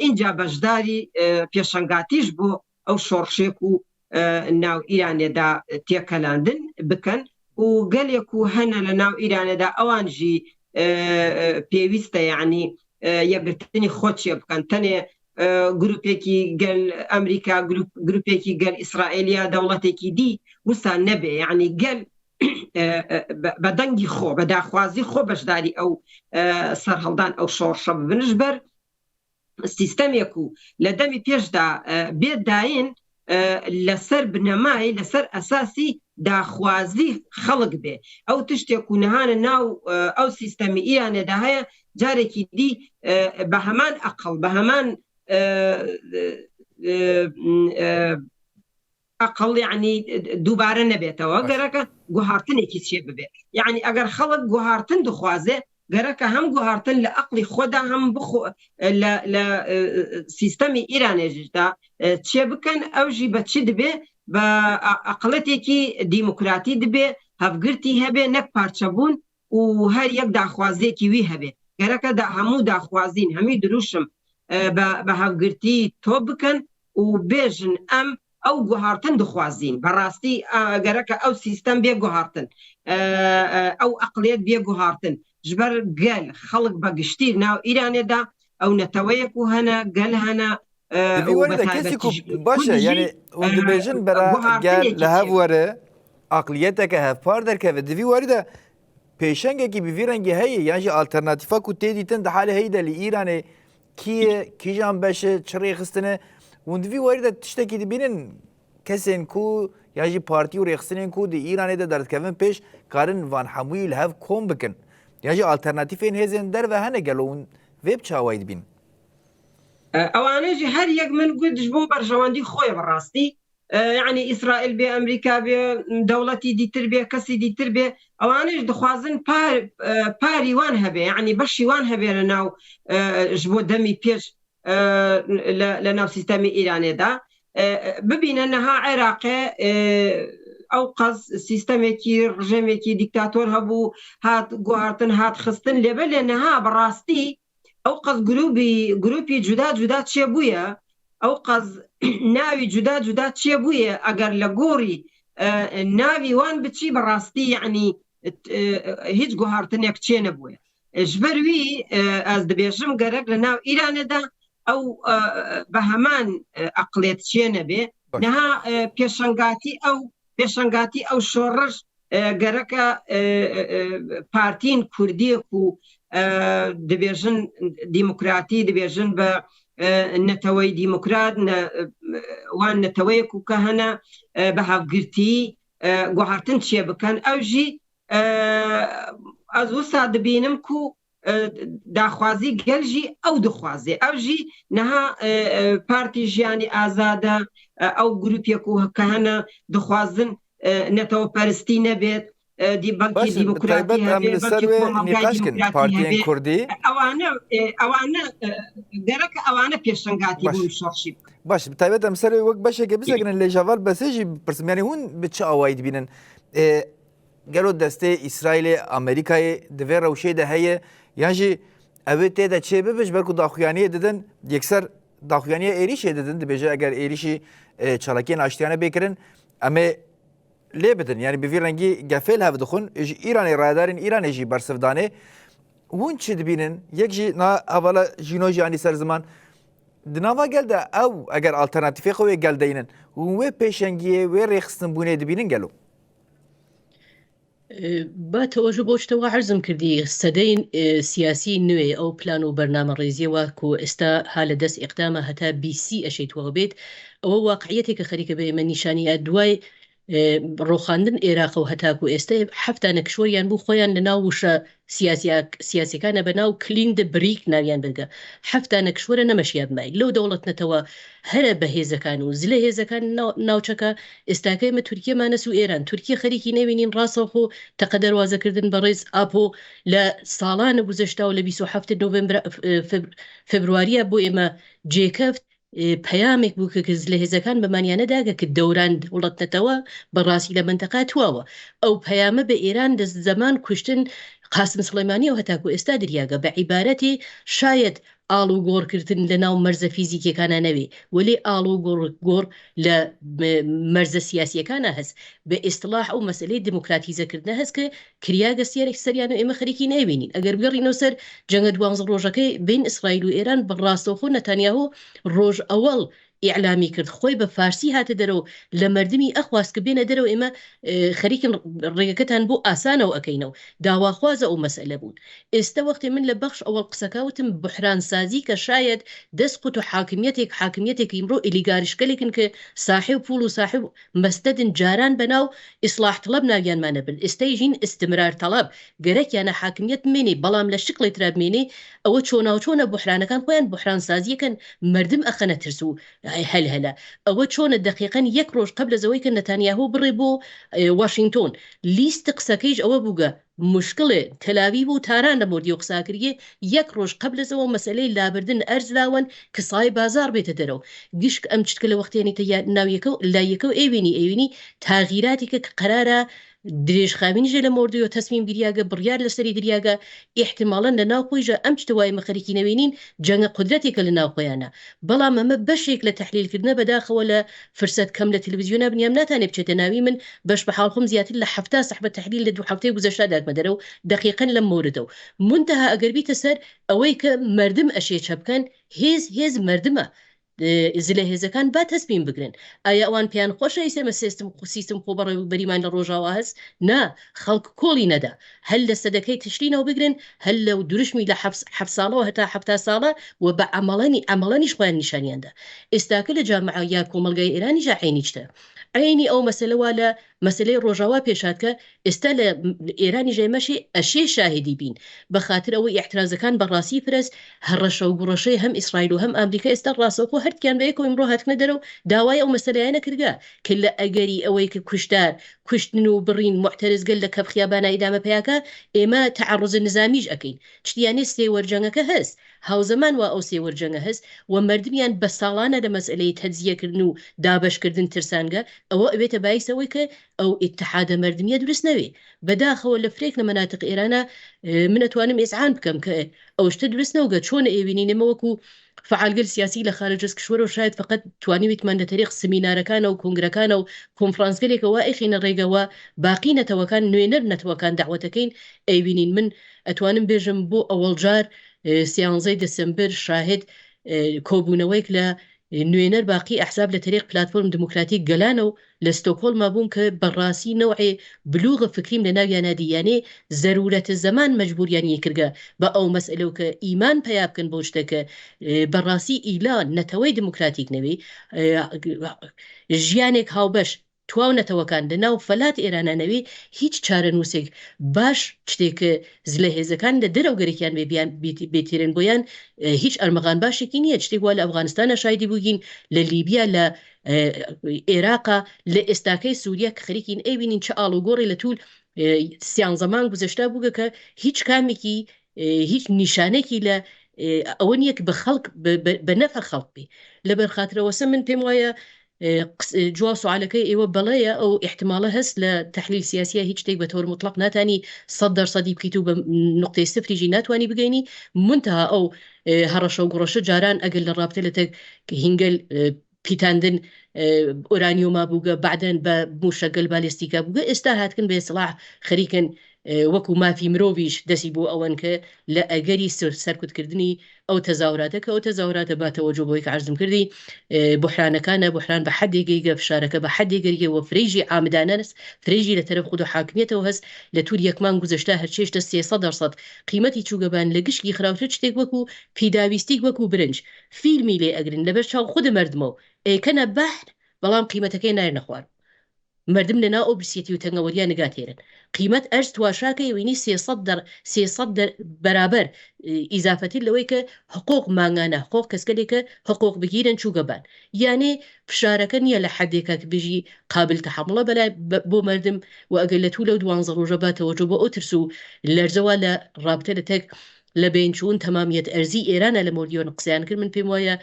ئینجا بەشداری پێشەنگاتیش بۆ ئەو شۆڕشێک و ناو ئیرانێدا تێکەلاندن بکەن و گەلێک و هەنە لە ناو ئیرانێدا ئەوان ژی پێویستە یعنی یەکگرتنی خۆ چێ بکەن تەنێ گروپێکی گەل ئەمریکا گروپێکی گەل ئیسرائیلیا دەوڵەتێکی دی وسان نەبێ یعنی گەل بە دەنگی خۆ بە داخوازی خۆ بەشداری ئەو سەرهەڵدان ئەو شۆڕشە ببنش بەر سیستەمێک و لە دەمی پێشدا بێت داین لەسەر بنەمای لەسەر ئەساسی داخوازی خەڵک بێ ئەو تشتێک و نهانە ناو ئەو سیستەمی ئیرانێدا هەیە جارێکی دی بە هەمان ئەقڵ بە هەمان ئەقڵ یعنی دووبارە نەبێتەوە گەرەکە گوهارتنێکی چێ ببێ یعنی ئەگەر خەڵک گوهارتن دخوازێ گەرەکە هەم گوهارتن لە ئەقلی خۆدا هەم بخۆ لە سیستەمی ئیرانێژدا چێ بکەن ئەوژی بە چی دبێ بە ئەقلەتێکی دیموکراتی دبێ هەفگرتی هەبێ نەک پارچەبوون و هەر یەک داخوازیەکی وی هەبێ گەرەکە دا هەموو داخوازین هەمی دروشم بە هەڤگرتی تۆ بکەن و بێژن ئەم. ئەو گوهارتن دخوازین بەڕاستی گەرەکە ئەو سیستەم بێ گوهارتن ئەو ئەقلیەت بێ گوهارتن ژبەر گەل خەڵک بە گشتی ناو ئیرانێدا ئەو نەتەوەیەک و هەنە گەل هەنە کەسی باشە یعنی دەبێژن بەرا گەل لە هەv وەرە ئەقلیەتەکە هەڤپار دەرکەوێت دەوی وەریدا پێشەنگێکی بڤی ڕەنگی هەیە یانژی ئالتەرناتیفا و تێدیتن دە حالی هەیدا لە ئیرانێ کیە کیژان بەشە چ ڕێخستنە hûn di vî warî de tiştekî dibînin kesên ku ya jî partî û rêxistinên ku di Îranê de derdikevin pêş karin van hemûyî li hev kom bikin ya jî alternatîfên hêzên derve hene gelo hûn vê bi çi awayî dibînin? ئەوانە ژی هەر یەک من گوت ژ بۆ بەرژەوەندی خۆیە بەڕاستی یعنی ئیسرائیل بێ ئەمریکا بێ دەوڵەتی دیتر بێ کەسی دیتر بێ ئەوانش دخوازن پاری وان هەبێ یعنی بەشی وان هەبێ لە ناو ژ بۆ دەمی پێش لە ناو سیستەمی ئیرانێدا ببینە نەها عێراقێ ئەو قەز سیستەمێکی ڕژێمێکی دیکتاتۆر هەبوو هات گوهارتن هات خستن لێبە لێ نەها بەڕاستی ئەو قەز گروبی گروپی جودا جودا چێ بووە ئەو قەز ناوی جودا جودا چێ بووە ئەگەر لە گۆڕی ناوی وان بچی بەڕاستی یعنی هیچ گوهارتنێک چێ نەبووە ژبەر وی ئەز دبێژم گەرەک لە ناو ئیرانێدا ئەو بە هەمان ئەقلێت چێ نەبێ نەها پێشەنگاتی ئەو پێشەنگاتی ئەو شۆڕش گەرەکە پارتین کوردیەک و دبێژن دیموکراتی دبێژن بە نەتەوەی دیموکرات وان نەتەوەیەک و کە هەنە بە هەڤگرتی گوهارتن چێ بکەن ئەوژی ئەز وسا دبینم کو داخوازی گەلژی ئەو دخوازێ ئەوژی نەها پارتی ژیانی ئازادە ئەو گروپێک و کە هەنە دخوازن نەتەوە پەرستی نەبێت بەڵکی دیموکراتی پارتیان کوردی ئەوانە ئەوانە گەرەکە ئەوانە پێشەنگاتی بوون شۆڕشی باش تایبەت ئەم سەر وەک بەشێکە بزەگرن لێ ژاڤال بەسێژی پرسمیانی هون بچ ئاوایی دبینن گەلۆ دەستێ ئیسرائیلێ ئەمریکایێ di vê rewşê de heye yan jî ew ê tê de çê bibe ji ber ku daxuyaniyê didin yekser daxuyaniya êrîşê didin dibêje eger êrîşî çalakiyên aştiyane bê kirin em ê lê bidin yanî bi vî rengî gefê li hev dixwin ji Îranê rayedarên Îranê jî bersiv danê hûn çi dibînin yek jî na hevala jîno jî anî ser ziman di nava gel de ew eger alternatîfê xwe wê gel deynin hûn wê pêşengiyê wê rêxistinbûnê dibînin gelo با تەوەژە بۆ شتەوە عەرزم کردی سەدەی سیاسی نوێ ئەو پلان و بەرنامە ڕێزیەوە کو ئێستا ها لە دەست ئیقدامە هەتا بیسی ئەشەی تواو بێت ئەوە واقعیەتێکە خەریکە بە ئێمە نیشانی ئە دوای ڕۆخاندن ئێراقە و هەتاکو ئێستە هەفتانە کشوەریان بوو خۆیان لە ناو وشە سیاسیا سیاسیەکانە بە ناو کلین دە بریک ناویان بردگە هەفتانە کشوەرە نەمەشیا بمای لەو دەوڵەت نەتەوە هەرە بەهێزەکان و زلە هێزەکان ناوچەکە ئێستاکە ئێمە تورکیەمانەس و ئێران تورکیە خەریکی نەوینین ڕاستەوخۆ تەقە دەروازەکردن بەڕێز ئاپۆ لە ساڵانە گوزەشتا و لە 27 نۆڤەمبر فبرواریە بۆ ئێمە جێکەفت پەیامێک بوو کە کە زلە هێزەکان بەمانیانە داگە کە دەوران دەوڵەت نەتەوە بەڕاستی لە مەنتەقە تواوە ئەو پەیامە بە ئێران دە زەمان کوشتن قاسم سڵێمانیەوە هەتاکو ئێستا دریاگە بە عیبارەتێ شایەد ئاڵوگۆڕکردن لە ناو مەرزە فیزیکیەکانا نەوێ وەلێ ئاڵوگۆڕ لە مەرزە سیاسیەکانا هەس، بە ئیستڵاح ئەو مەسەلەی دموکراتیزەکردنە هەس کە کریاگە سەریان و ئێمە خەریکی نایبینین. ئەگەر بگەڕینەوە سەر جەنگە دوانزە ڕۆژەکەی بەین ئیسرائیل و ئێران بە ڕاستەوخۆ نەتانیاهۆ ڕۆژ ئەوەڵ ئیعلامی کرد خۆی بە فارسی هاتە دەرەوە لە مەردمی ئەخواست کە بێنە دەرەوە ئێمە خەریکن ڕێگەکەتان بۆ ئاسانەوە ئەکەینەوە داواخوازە ئەو مەسئلە بوون ئێستە وەختێ من لە بەخش ئەوەڵ قسەکە وتم بوحران سازی کە شایەد دەس قوت و حاکمیەتێک حاکمیەتێک ئیمڕۆ ئلیگارشکەلێکن کە ساحێو پوڵ و ساحێو مەسنەدن جاران بە ناو ئیسڵاح تڵەب ناویانمانە برد ئێستەیژین ئستمرار تەڵەب گەرەکیانە حاکمیەت بمێنێ بەڵام لە شکڵێ ترا بمێنێ ئەوە چۆناوچۆنە بوحرانەکان خۆیان بوحران سازیەکەن مەردم ئەخەنە ترس و هەلهەلە ئەوە چۆنە دەقیقەن یەک ڕۆژ قەبل لەوەی کە نەتانیاهۆ بڕێ بۆ واشینگتۆن لیست قسەکەیش ئەوە بووگە مشکڵێ تەلاویڤ و تاران لە مۆردیەو قسا کردیە یەک ڕۆژ قەبل لەوە مەسەلەی لابردن ئەرز لاوەن ک سای بازاڕ بێتە دەرەو گشت ئەم چتکە لە وەختێنیتە ناو یەکەو لای یەکەو ئێوینی ئێوینی تاغیراتیکە ک قەرارە. درێژخاوینیشە لە مۆردیۆ تەسمیم گریاگە، بڕیار لەسەری دریاگە، ئیحتماڵەن لە ناو خۆیشا ئەم چتە وا ئیمە خەریکی نەوینین، جەنگە قودرەتێکە لە ناو خۆیانا. بەڵام ئەمە بەشێک لە تەحلیل کردنە بەداخەوە لە فرسەت کەم لە تلویزیۆنا بنیام ناتانێ بچێتە ناوی من بەش بە حاڵ خۆم زیاتر لە 70 سەحبە تەحلیل لە دوو حەفتەی گوزەشتا داتمە دەرەو دەقیقەن لەم مۆردە و مونتەها ئەگەر بیتە سەر ئەوەی کە مەردم ئەشێ چە بکەن هێز هێز مەردمە زلە هێزەکان با تەسمیم بگرن ئایا ئەوان پێیان خۆشە ئیسە ئێمە سێستم سیستم خۆبەڕێوەبەریمان لە ڕۆژاوا هەس؟ نا خەڵک کۆڵی نەدا هەر لە سەدەکەی تشرینەوە بگرن هەر لە دروشمی لە حەفت ساڵەوە هەتا 70 ساڵە و بە عەمەڵەنی عەمەڵەنیش خۆیان نیشانیان دا ئێستاکە لە جامعە یا کۆمەڵگای ئێرانیشا عەینی شتە عەینی ئەو مەسەلە وا لە مەسەلەی ڕۆژاوا پێش هات کە ئێستا لە ئێرانیش ئێمەشی ئەشێ شاهیدی بین بە خاتر ئەوەی ئیعترازەکان بە ڕاستی فرەس هەڕەشە و گوڕەشەی هەم ئیسرائیل و هەم ئامریکا ئێستا ڕاستەوخۆ هەردکیان بە یەکەوە ئیمڕۆ هاتکنە دەرەو داوای ئەو مەسەلەیانە کردگە کە لە ئەگەری ئەوەی کە کوشتار کوشتن و بڕین موعتەرز گەل لە کەف خیابانا ئیدامە پەیاکا ئێمە تەعەڕوز نزامیش ئەکەین چت یانێ سێوەر جەنگەکە هەس هاوزەمان وا ئەو سێوەر جەنگە هەس و مەردمیان بە ساڵانە لە مەسئەلەی تەجزیە کردن و دابەش کردن ترسانگە ئەوە ئەبێتە بایس ئەوەی کە ئەو ئیتحادە مەردمیە دروست نەوێ بەداخەوە لە فرێک لە مەناتق ئێرانا من ئەتوانم ئێزعان بکەم کە ئەو شتە دروست نەوگە چۆن ئێوینین ئێمە وەکو فعالگەل سیاسی لە خارج از کشوەرەوە شاید فقط توانیویتمان لە تەریق سمینارەکانە و کۆنگرەکانە و کۆنفرانسگەلێکەوە ئەیخەینە ڕێگەوە باقی نەتەوەکان نوێنەر نەتەوەکان دەعوەتەکەین ئەیوینین من ئەتوانم بێژم بۆ ئەوەڵ جار سیانزەی دسمبر شاهد کۆبوونەوەیک لە نوێنەر باقی ئەحزاب لە تەریق پلاتفۆرم دموکراتیک گەلانەو لە ستۆکهۆڵما بووم کە بە ڕاسی نەوعێ بلوغ فکریم لە ناویانا دی یانێ زەرورەت زەمان مەجبوریان یە کردگە بە ئەو مەسئلەو کە ئیمان پەیا بکەن بەو شتە کە بە ڕاسی ئیلا نەتەوەی دموکراتیک نەوی ژیانێک هاوبەش تواو نەتەوەکان لە ناو فەلات ئێرانا نەوی هیچ چارەنووسێک باش شتێ ک زلە هێزەکان لە دەرەو گەرەکیان بێ بیان بێ تێرن بۆیان هیچ ئەرمەغان باشێکی نییە شتێک وا لە ئەفغانستانا شایدی بووگین لە لیبیا لە ئێراقا لە ئێستاکەی سووریا کە خەریکین ئەیبینین چ ئاڵوگۆڕێ لە توول سیانزە مانگ گوزەشتا بووگە کە هیچ کامێکی هیچ نیشانێکی لە ئەوە نییە کە بە خەڵک بە نەفع خەڵک بێ لەبەر خاترەوەسە من پێم وایە جواب سوالەکەی ئێوە بەڵێیە ئەو ئیحتماڵە هەس لە تەحلیل سیاسیە هیچ شتێک بە تۆر موتڵەق ناتانی سەد دەرسەدی بکەیت و بە نوقتەی سفریشی ناتوانی بگەینی مونتەها ئەو هەڕەشە و گوڕەشە جاران ئەگەر لە ڕابتە لەتەک هینگەل پیتاندن ئۆرانیۆما بووگە بەعدەن بە موشەکگەل بالێستیکا بووگە ئێستا هاتکن بە ئێستڵاح خەریکن وەکو مافی مرۆڤیش دەسی بۆ ئەوەن کە لە ئەگەری سەرکوتکردنی ئەو تەزاوراتە کە ئەو تەزاوراتە با تەوەجۆ بەوەی کە عەرزم کردی بوحرانەکانە بوحران بە حەدێ گەیگە فشارەکە بە حەدێ گەریگە وە فرەیژی عامدانەس فرەیژی لە تەرەف خود و حاکمیەتەوە هەس لە تور یەک مانگ گوزەشتە هەرچێشتە 300 دەرسەد قیمەتی چووگە بان لە گشکی خراوتر چتێک وەکو پیداویستیک وەکو برنج فیلمی لێ ئەگرن لەبەر چاو خود مەردمەو ئەیکەنە بەحر بەڵام قیمەتەکەی نایەنە خوار مەردم لە ناو ئەو برسیەتی و تەنگەوەریە نگا تێرن قیمەت ئەرز تواشاکەی وینی 300 دەر 300 دەر بەرابەر ئیزافەتر لەوەی کە حقوق مانگانە حقوق کەسگەلێ کە حقوق بگیرن چووگە بان یانێ فشارەکە نیە لە حەدێکا کە بژی قابل تەحەموڵە بەلای بۆ مەردم و ئەگەر لە توو لەو دوانزە ڕۆژە با تەوەجۆ بۆ ئەو ترس و لەرزەوا لە ڕابتە لە تەک لە بەین چوون تەمامیەت ئەرزی ئێرانە لە مۆردیۆن قسەیان کرد من پێم وایە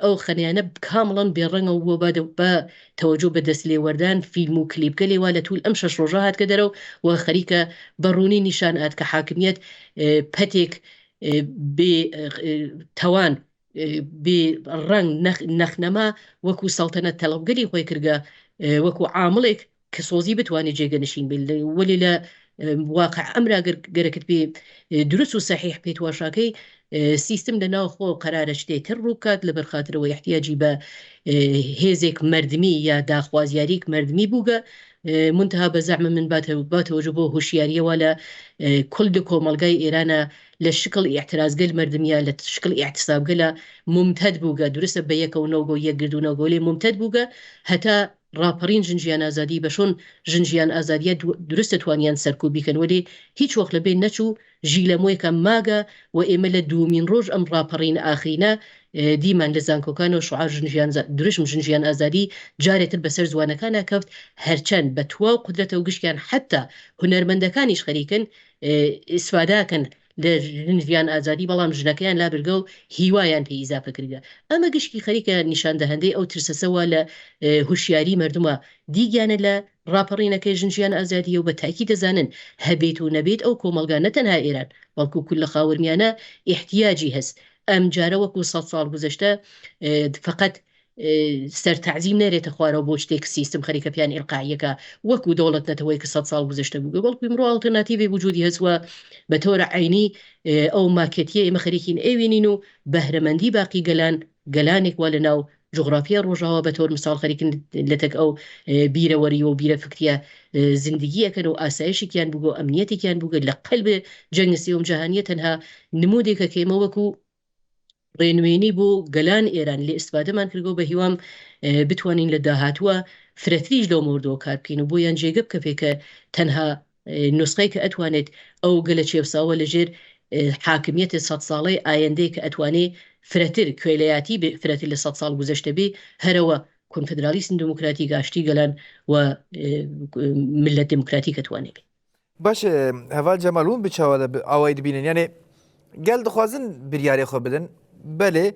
ئەو خەنیانە کامڵەن بێڕەنگە و بۆ بە تەوەجۆ بە دەست لێوەردان فیلم و کلیپگەلێ وا لە توول ئەم شەش ڕۆژە هاتکە دەرەو و خەریکە بە ڕوونی نیشان ئات کە حاکمیەت پەتێک بێ تەوان بێ ڕەنگ نەخنەما وەکوو سەڵتەنەت تەڵەبگەلی خۆی کردگە وەکوو عامڵێک کە سۆزی بتوانێ جێگە نشین بێ وەلێ لە واقع ئەمرا گەر گەرەکت پێ دروست و سەحیح پێت واشاکەی سیستم لە ناو خۆ قەرارە شتێ تر ڕوو بکات لەبەر خاترەوە احتیاجی بە هێزێک مەردمی یا داخوازیاریک مەردمی بووگە منتها بە زەعم من باتەوەجو بۆ هوشیاریەوە لە کل کۆمەڵگای ئێرانە لە شکڵ ئیعترازگەل مەردمیا لە شکڵ ئیعتسابگەلە مومتەد بووگە دروستە بە یەکەو نەوگۆ یەکگردوو نەوگۆ لێ مومتەد بووگە هەتا ڕاپەڕین ژن ژیان ئازادی بە شۆن ژن ژیان ئازادیە دروستە توانیان سەرکوب بیکەن وەلێ هیچ وەخت لە بێن نەچوو ژیلەمۆیەکە ماگە و ئێمە لە دوومین ڕۆژ ئەم ڕاپەڕینە ئاخرینە دیمان لە زانکۆکانەوە شوعار ژن ژیان دروشم ژن ژیان ئازادی جارێ تر بەسەر زوانەکانا کەفت هەرچەند بە تواو قودرەتەوە گشتیان حەتا هونەرمەندەکانیش خەریکن ئیسفاداکەن. لە ژن ژیان ئازادی بەڵام ژنەکەیان لابردگە و هیوایان پێ ئیزافە کردگە ئەمە گشتی خەریکە نیشاندەهەندەی ئەو ترسەسە وا لە هوشیاری مەردومە دیگیانە لە ڕاپەڕینەکەی ژن ژیان ئازادیە و بە تاکید دەزانن هەبێت و نەبێت ئەو کۆمەڵگا نە تەنها ئێران بەڵکو کوللە خاوەرمیانە ئیحتیاجی هەس ئەمجارە وەکو سەد ساڵ گوزەشتە فەقەت سەر تەعزیم نەرێتە خوارەوە بۆ شتێک سیستم خەریکە پیان ئیلقائیەکا وەکو دەوڵەت نەتەوەی کە سەد ساڵ گوزەشتە بووگە بەڵکو ئیمڕۆ ئاڵترناتیڤێ وجودی هەس وە بە تۆرە عەینی ئەو ماکێتیە ئێمە خەریکین ئەیوینین و بەهرەمەندی باقی گەلان گەلانێک وا لە ناو جوغرافیای ڕۆژاوا بە تۆر مساڵ خەریکن لەتەک ئەو بیرەوەری و بیرە فکریە زندگی ئەکەن و ئاسایشێکیان بووگە و ئەمنیەتێکیان بووگە لە قەلب جەنگ سێوم جەهانیە تەنها نموودێکە کە ئێمە وەکو ڕێنوێنی بۆ گەلان ئێران لێ ئیستفادەمان کردگە و بە هیوام بتوانین لە داهاتووە فرەتریش لەو مەوردەوە کار بکەین و بۆیان جێگە بکەفێ کە تەنها نوسخەی کە ئەتوانێت ئەو گەلە چێوساوە لە ژێر حاکمیەت سەد ساڵەی ئایەندەی کە ئەتوانێ فرەتر کوێلەیاتی بێ فرەتر لە سەد ساڵ گوزەشتە بێ هەرەوە کونفدرالیسم دموکراتیک ئاشتی گەلان و ملت دموکراتیک ئەتوانێ بێ. باشە هەڤال جەمال هون bi çawa de awayî dibînin yanê gel dixwazin biryarê xwe bidin belê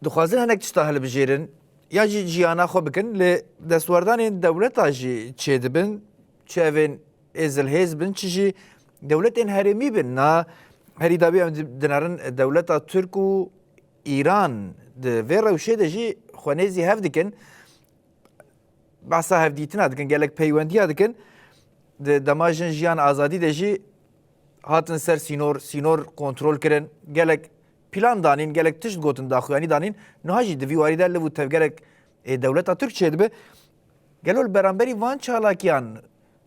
dixwazin hinek tişta hilbijêrin ya jî jiyana xwe bikin lê destwerdanên dewleta jî çêdibin çi evên ê zilhêz bin çi jî dewletên herêmî bin na herî dawî em dinerin dewleta Türk û Îran di vê rewşê de jî xwe nêzî hev dikin behsa hevdîtina dikin gelek peywendiya dikin di dema jin jiyan azadî de jî hatin ser sînor sînor kontrol kirin gelek plan danîn gelek tişt gotin daxuyanî danîn niha jî di vî warî de liv û tevgerek ê dewleta Türk çêdibe gelo li beramberî van çalakiyan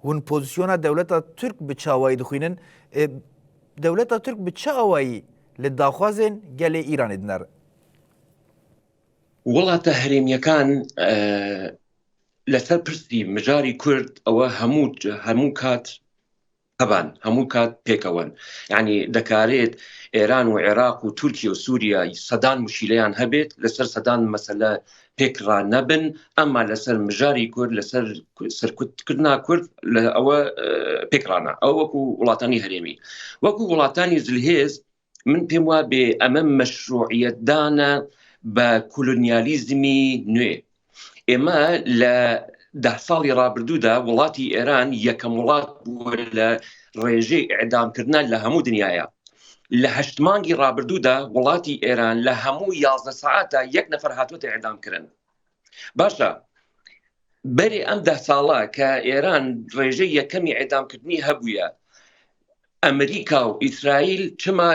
hûn pozisyona dewleta Türk bi çi awayî dixwînin dewleta Türk bi çi awayî li daxwazên gelê Îranê dinere وڵاتە هەرێمیەکان لەسەر پرسی مژاری کورد ئەوە هەموو هەموو کات هەبان هەموو کات پێکەوەن یعنی دەکارێت ئێران و عێراق و تورکیا و سووریا سەدان مشیلەیان هەبێت لەسەر سەدان مەسەلە پێکڕا نەبن ئەمما لەسەر مژاری کورد لەسەر سەرکوتکردنا کورد لە ئەوە پێکڕانە ئەو وەکو وڵاتانی هەرێمی وەکو وڵاتانی زلهێز من پێم وا بێ ئەمە مەشروعیەتدانە بە کولونیالیزمی نوێ. ئێمە لە ده ساڵی ڕابردوودا وڵاتی ئێران یەکەم وڵات بووە لە ڕێژەی ئیعدامکردنە لە هەموو دنیاە. لە هەشت مانگی ڕابردوودا وڵاتی ئێران لە هەموو یازدە سەعاتە یەک نەفەر هاتووەتە ئیعدامکردن. باشە بەری ئەم ده ساڵە کە ئێران ڕێژەی یەکەمی ئیعدامکردنی هەبووە ئەمریکا و ئیسرائیل چما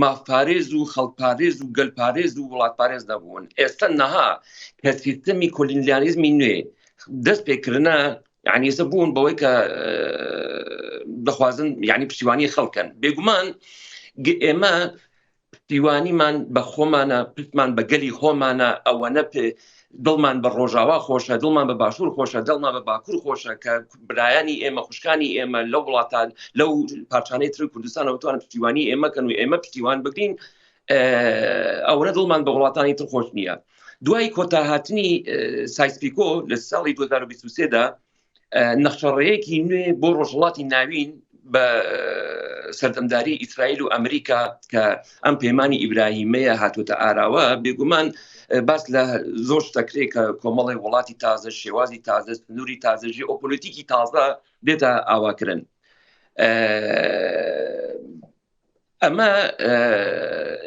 مافپارێز و خەڵکپارێز و گەلپارێز و وڵاتپارێز نەبوون ئێستا نەها کە سیستەمی کۆلینیالیزمی نوێ دەست پێکردە یعنی ئێستا بوون بەوەی کە دەخوازن یعنی پشتیوانی خەڵکەن بێگومان ئێمە پشتیوانیمان بە خۆمانە، پشتمان بە گەلی خۆمانە، ئەوەنە دڵمان بە ڕۆژاوا خۆشە، دڵمان بە باشوور خۆشە، دڵمان بە باکوور خۆشە کە برایانی ئێمە، خوشکانی ئێمە لەو وڵاتان، لەو پارچانەی تری کوردستانەوە بتوانن پشتیوانی ئێمە کەن و ئێمە پشتیوان بگرین، ئەوەنە دڵمان بە وڵاتانی تر خۆش نییە. دوای کۆتاهاتنی سایسپیکۆ لە ساڵی 2023 دا نەخشەڕێیەکی نوێ بۆ ڕۆژهەڵاتی ناوین بە سەردەمداری ئیسرائیل و ئەمریکا کە ئەم پەیمانی ئیبراهیمەیە هاتوتە ئاراوە بێگومان باس لە زۆر شتەکرێ کە کۆمەڵی وڵاتی تازە شێوازی تازە سنووری تازە ژیۆپۆلیتیکی تازە دێتە ئاواکردن ئەمە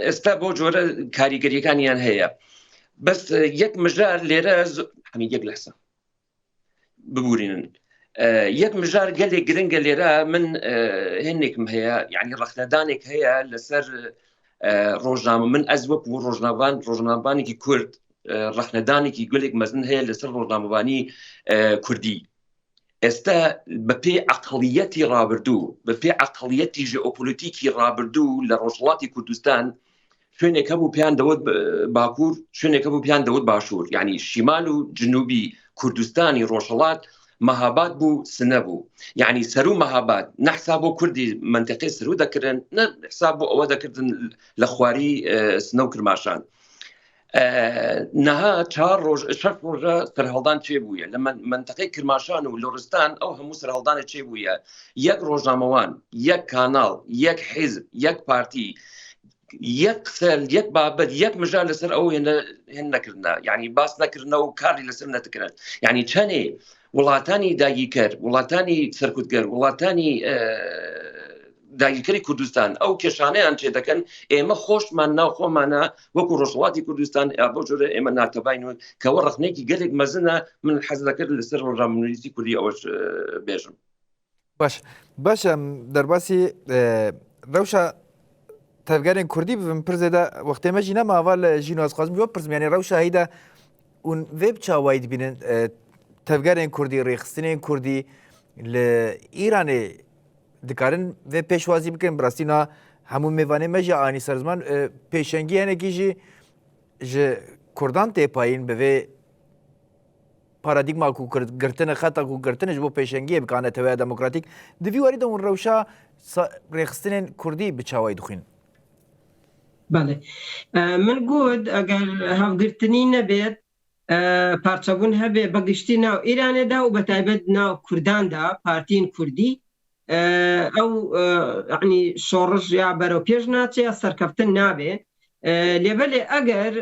ئێستا بۆ جۆرە کاریگەریەکانیان هەیە بەس یەک مژار لێرە هەمی یەک لەحسە ببورینن یەک مژار گەلێک گرنگە لێرە من هێنێکم هەیە یعنی ڕەخنەدانێک هەیە لەسەر ڕۆژنامە من ئەز وەکو ڕۆژناوان ڕۆژنامەوانێکی کورد ڕەخنەدانێکی گەلێک مەزن هەیە لەسەر ڕۆژنامەوانی کوردی ئێستا بەپێی عقلیەتی ڕابردوو بەپێی عقلیەتی ژئۆپۆلیتیکی ڕابردوو لە ڕۆژهڵاتی کوردستان شوێنێک هەبوو پێیان دەوت باکوور شوێنێک هەبوو پێیان دەوت باشوور یعنی شیمال و جنوبی کوردستانی ڕۆژهڵات مەهاباد بوو سنە بوو یعنی سەرو مەهاباد نە حساب بۆ کوردی منتەقەی سەرو دەکردن نە حساب بۆ ئەوە دەکردن لە خواری سنە و کرماشان. نەها چهار ڕۆژ شەش ڕۆژە سەرهەڵدان چێ بووە لە منتەقەی کرماشان و لوڕستان ئەو هەموو سەرهەڵدانە چێ بووە یەک ڕۆژنامەوان یەک کاناڵ یەک حیزب یەک پارتی یەک قسە یەک بابەت یەک مژار لەسەر ئەو هێنە هێن نەکردە یعنی باس نەکردنە و کاری لەسەر نەتکرن یعنی چەنێ وڵاتانی داگیرکەر وڵاتانی سەرکوتگەر وڵاتانی داگیرکەری کوردستان ئەو کێشانەیان چێ دەکەن ئێمە خۆشمان ناو خۆمانە وەکو ڕۆژهەڵاتی کوردستان بۆ جۆرە ئێمە ناتەبین و کەەوە ڕخنێکی گەلێک مەزنە من حەز دەکرد لەسەر ڕۆژنامەنووسی کوردی ئەوەش بێژم. باش باشە دەرباسی رەوشە تەڤگەرên کوردی ببم pir zêde wextê me jî nema ava li jîn ez xwazim ji pirs yanî rewşa heyî de hûn vê bi çawayî dibînin tevgerên kurdî rêxistinên kurdî li Îranê dikarin vê pêşwazî bikin bi rastî na hemû mêvanê me jî anî ser ziman pêşengî henekî jî ji Kurdan tê payîn bi vê Paradîgma ku girtine, xeta ku girtine ji bo pêşengiyê bike a neteweya demokratîk, di vî warî de hûn rewşa rêxistinên kurdî bi çawayî dixwînin? Belê. Min got eger hevgirtinî nebêt, parçebûn hebe bi giştî nav Îranê de û bi taybet nav Kurdan de partiyên kurdî ew yanî şoreş ya berew pêş naçe ya serkeftin nabe. Lê belê eger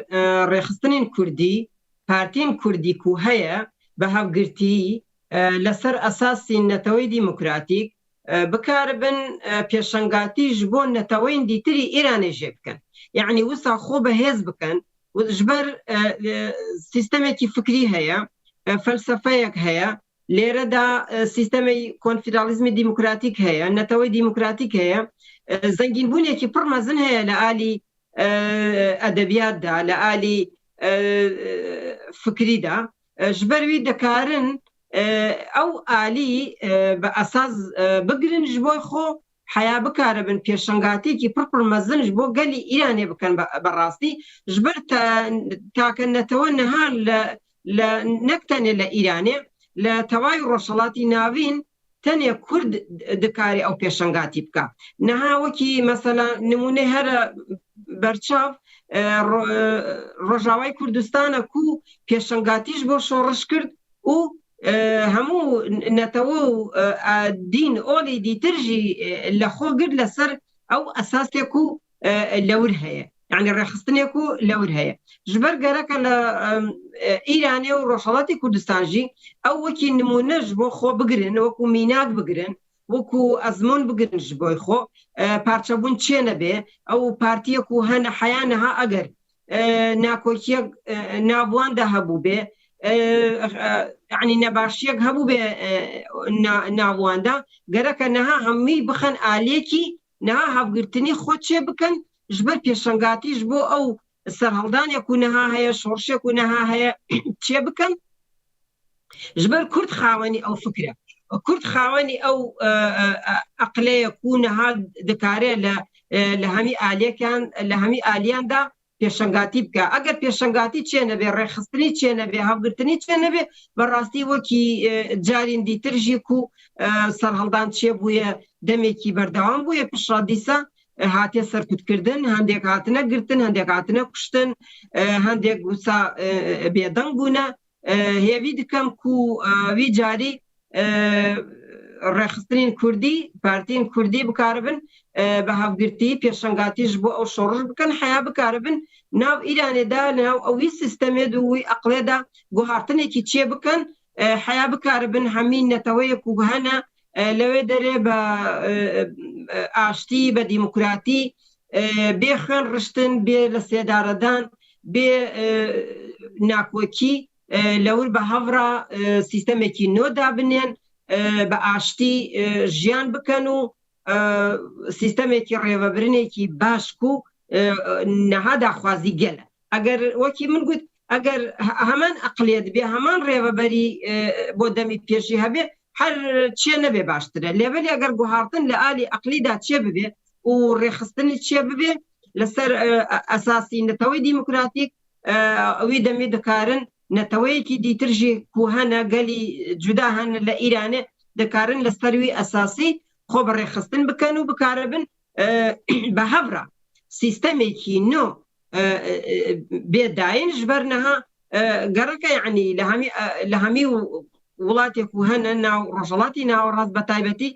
rêxistinên kurdî Partiyên Kurdî ku heye bi hevgirtiyî li ser esasî neteweyê demokratîk bikaribin pêşengatî ji bo neteweyên dîtirî Îranê jê bikin. Yanî wisa xwe bi hêz bikin û ji ber sîstemekî fikrî heye, felsefeyek heye, lêre de sîstemê konfederalîzmê demokratîk heye, neteweyê demokratîk heye, zengînbûnekî pir mezin heye li alî edebiyat da, li alî fikrî da. Ji ber wî dikarin ew alî bi esas bigirin ji bo xwe heya bikaribin pêşengatiyekî pir pir mezin ji bo gelê Îranê bikin bi rastî. Ji ber take netewe niha li nek tenê li Îranê li tevayî Rojhilatî Navîn Tenê Kurd dikarê ew pêşengatî bike. Niha wekî mesela nimûnê here berçav Rojavayê Kurdistan e ku pêşengatî ji bo şoreş kir û hemû netewe û dîn olê dîtir jî li xwe girt li ser ew esasê ku lewr heye. Yani rêxistinê ku lewr heye. Ji ber gereke li Îranê û Rojhilatê Kurdistan jî ew wekî nimûne ji bo xwe bigirin, wekû mînak bigirin, wekû ezmûn bigirin ji bo xwe. Parçebûn çênebe, ew partiyê ku hene heya niha eger nakokiyek nav wan de hebûbe, yanî nebaşiyek hebûbe nav wan de, gereke niha hemî bixin aliyekî Niha hevgirtinî xwe çê bikin ji ber pêşengatî ji bo ew serhildanê ku niha heye, şorişê ku niha heye çê bikin. Ji ber Kurd xawenî ew fikir e. Kurd xawenî ew eqlê ye ku niha dikare li li hemî aliyekan li hemî aliyan da pêşengatî bike. Eger pêşengatî çênebe, rêxistinî çênebe, hevgirtinî çênebe, bi rastî wekî carên dîtir jî ku serhildan çêbûye, demekî berdewam bûye, piştre dîsa hatiye serkutkirdin, hendek hatine girtin, hendek hatine kuştin, hendek wisa bêdeng bûne. Hêvî dikem ku wî carî rêxistinên Kurdî, partiyên Kurdî bikaribin bi hevgirtî pêşengatî ji bo ew şoreş bikin, heya bikaribin nav Îranê de, nav wî sîstemê de û wî eqlê de guhartinekî çê bikin, heya bikaribin hemî neteweyê ku hene li wê derê bi aştî, bi demokratî, bê xwên riştin, bê li sêdaredan, bê nakokî li wir bi hev re sîstemekî nû dabinên, bi aştî jiyan bikin û sîstemekî rêvebirinekî baş ku niha daxwazî gel e. Eger wekî min got, eger heman eqliyet bê, heman rêveberî bo demî pêşî hebe, her çê nebê baştir e. Lê belê eger guhartin li alî eqlî de çê bibê û rêxistinî çê bibê li ser esasî neteweyê demokratîk, wî demê dikarin neteweyekî dîtir jî ku hene, gelî cuda hene li Îranê, dikarin li ser wî esasî xwe bi rêxistin bikin û bikaribin bi hev re sîstemekî nû. بێ داین ژبەر نەها گەڕەکە یعنی لە هەمی لە هەمی وڵاتێک و هەنە ناو ڕۆژهڵاتی ناوەڕاست بە تایبەتی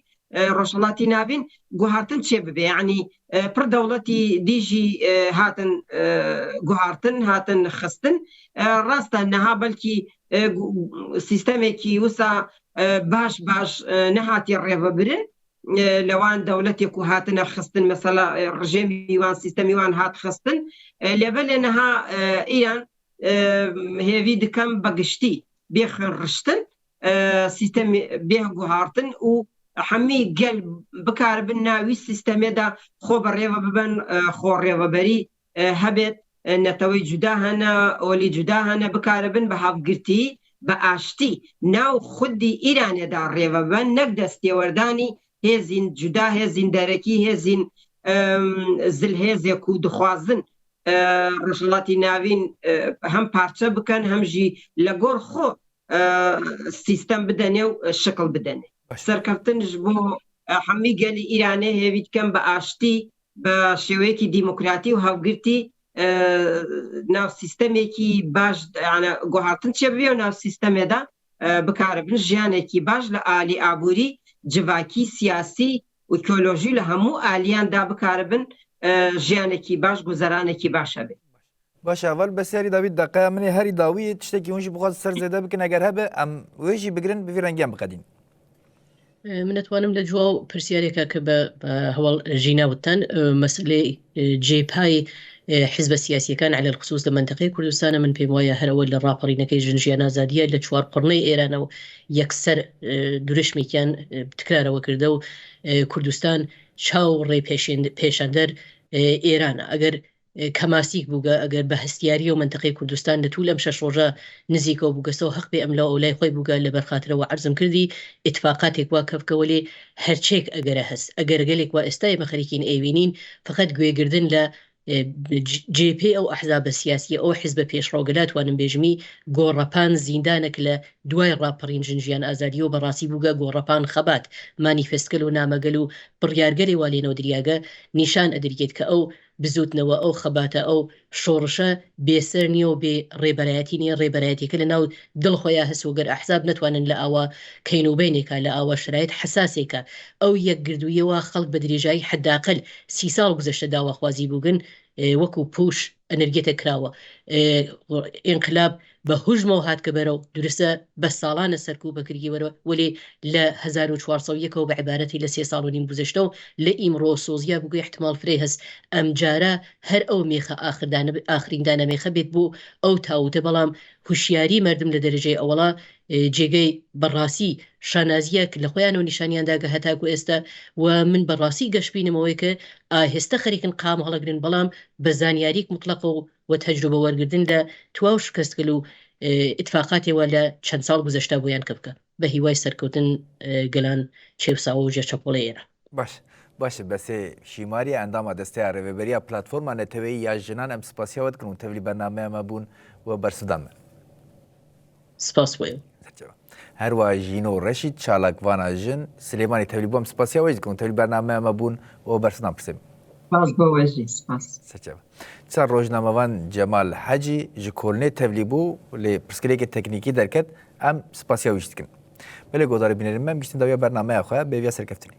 ڕۆژهڵاتی ناوین گوهارتن چێ ببێ یعنی پڕ دەوڵەتی دیژی هاتن گوهارتن هاتن خستن ڕاستە نەها بەلکی سیستەمێکی وسا باش باش نەهاتی ڕێڤەبرن لەوان دەولەتێک و هاتنە خستن مەسەلا ڕژێمی وان سیستەمی وان هات خستن لێبەلێ نەها ئیران هێوی دکەم بەگشتی بێ خوێن ڕشتن سیستەمی بێ گوهارتن و هەمی گەل بکاربن ناوی سیستەمێدا خۆ بەڕێوە ببن خۆ ڕێوەبەری هەبێت نەتەوەی جودا هەنە ئۆلی جودا هەنە بکاربن بە هاوگرتی بە ئاشتی ناو خودی ئیرانێدا ڕێوەبەن نەک دەستێوەردانی هێزین جودا هێزین دەرەکی هێزین زلهێزێک و دخوازن ڕۆژهەڵاتی ناوین هەم پارچە بکەن هەم ژی لە گۆڕ خۆ سیستەم بدەنێ و شکڵ بدەنێ. سەرکەفتنش بۆ هەمی گەلی ئیرانێ هێوی دکەم بە ئاشتی بە شێوەیەکی دیموکراتی و هاوگرتی ناو سیستەمێکی باش گۆهاتن چێ بێ و ناو سیستەمێدا بکاربن ژیانێکی باش لە ئالی ئابووری جڤاکی سیاسی ئیکۆلۆژی لە هەموو ئالیاندا بکاربن ژیانێکی باش گوزەرانێکی باش هەبێ. باشە ئەڤال بەس هەری داوی دەقەیا منێ هەری داوی تشتێکی هونژی بخواز سەر زێدە بکن ئەگەر هەبێ ئەم وێژی بگرن بڤی ڕەنگیان بقەدین. من ئەتوانم لە جواو پرسیارێکە کە بە هەواڵ ژینا وتتان مەسئلەی جێ پای حزبە سیاسیەکان علی الخصوص لە مەنتەقەی کوردستانە من پێم وایە هەر ئەوە لە ڕاپەڕینەکەی ژن ژیان ئازادیە لە چوار قوڕنەی ئێرانەوە یەکسەر دروشمێکیان تکرارەوە کردە و کوردستان چاو ڕێ پێشاندەر ئێرانە ئەگەر کەماسیک بووگە ئەگەر بە هەستیاریەوە مەنتەقەی کوردستان لە توول ئەم شەش ڕۆژە نزیکەوە بووگەسەوە هەق بێ ئەملاو ئەولای خۆی بووگە لەبەر خاترەوە عەرزم کردی ئیتفاقاتێک وا کەفگە وەلێ هەرچێک ئەگەرە هەس ئەگەرگەلێک وا ئێستا ئێمە خەریکین ئەیوینین فەقەت گوێگردن لە جێ پێی ئەو ئەحزابە سیاسیە ئەو حزبە پێشڕەوگەلا توانم بێژمی گۆڕەپان زیندانە ک لە دوای ڕاپەڕین ژن ژیان ئازادیەوە بەڕاسی بووگە گۆڕەپان خەبات مانیفستگەل و نامەگەل و بڕیارگەلێ وا لێنەوە دریاگە نیشان ئەدریەێت کە ئەو بزووتنەوە، ئەو خەباتە، ئەو شۆڕشە بێ سەر نییە و بێ ڕێبەرایەتی نییە، ڕێبەرایەتیەکە لە ناو دڵ خۆیا هەس و گەر ئەحزاب نەتوانن لە ئاوا کەین و بەینێکا، لە ئاوا شەرایت حەساسێکا ئەو یەکگردوویە وا خەڵک بە درێژایی حەداقەل سی ساڵ گوزەشتە داواخوازی بووگن وەکوو پووش ئەنرگێتە کراوە ئینقلاب بە هوژمەو هاتگە بەرەو، دورسە بە ساڵانە سەرکوب ئەکرگی وەرە، وەلێ لە 1401 ەوە بە عبارەتی لە سێ ساڵ و نیم گوزەشتەو لە ئیمڕۆ سۆزیا بووگە ئحتماڵ فرەی هەس ئەمجارە هەر ئەو مێخە ئاخر دانە ئاخرین دانە مێخە بێت بۆ ئەو تاوتە بەڵام هوشیاری مەردم لە دەرەجەی ئەوەڵا جێگەی بە ڕاسی شانازیە ک لە خۆیانەوە نیشانیان داگە هەتاکو ئێستا و من بە ڕاسی گەشبینم ئەوەی ک ئاهێستە خەریکن قام هەڵەگرن بەڵام بە زانیاریک موتڵەقە و و تەجروبە وەرگردن لە تواو شکەستگەل و ئیتفاقاتێ وا لە چەند ساڵ گوزەشتە بۆیان کە بکە. بە هیوای سەرکەوتن گەلان چێوساوە و ژێر چەپۆڵەی ئێران. باش باشە بەسێ شیماریە ئەنداما دەستەیا رێڤەبەرییا پلاتفۆرما نەتەوەیی یا ژنان ئەم سپاسیا وە دکن و تەڤلی بەرنامەیا مە بوون و بەرسڤدان مە. سپاس بۆ ئێوە. سەرچاوە. هەروە ژینۆ رەشید چالاکڤانا ژن سلێمانی تەڤلی بوو ئەم سپاسیا وەیش دکن و تەڤلی بەرنامەیا مە بوون و بەرسڤدان پرسێ. سپاس بۆ وەژی سپاس. سەرچاوە. چەند ڕۆژنامەڤان جەمال حەجی ji Kolnê tevlî bû lê pirsgirêkê teknîkî derket em spasiya wî jî dikin. Belê guhdarê bînerên me em gihîştin dawiya bernameya xwe bêviya serkeftinê.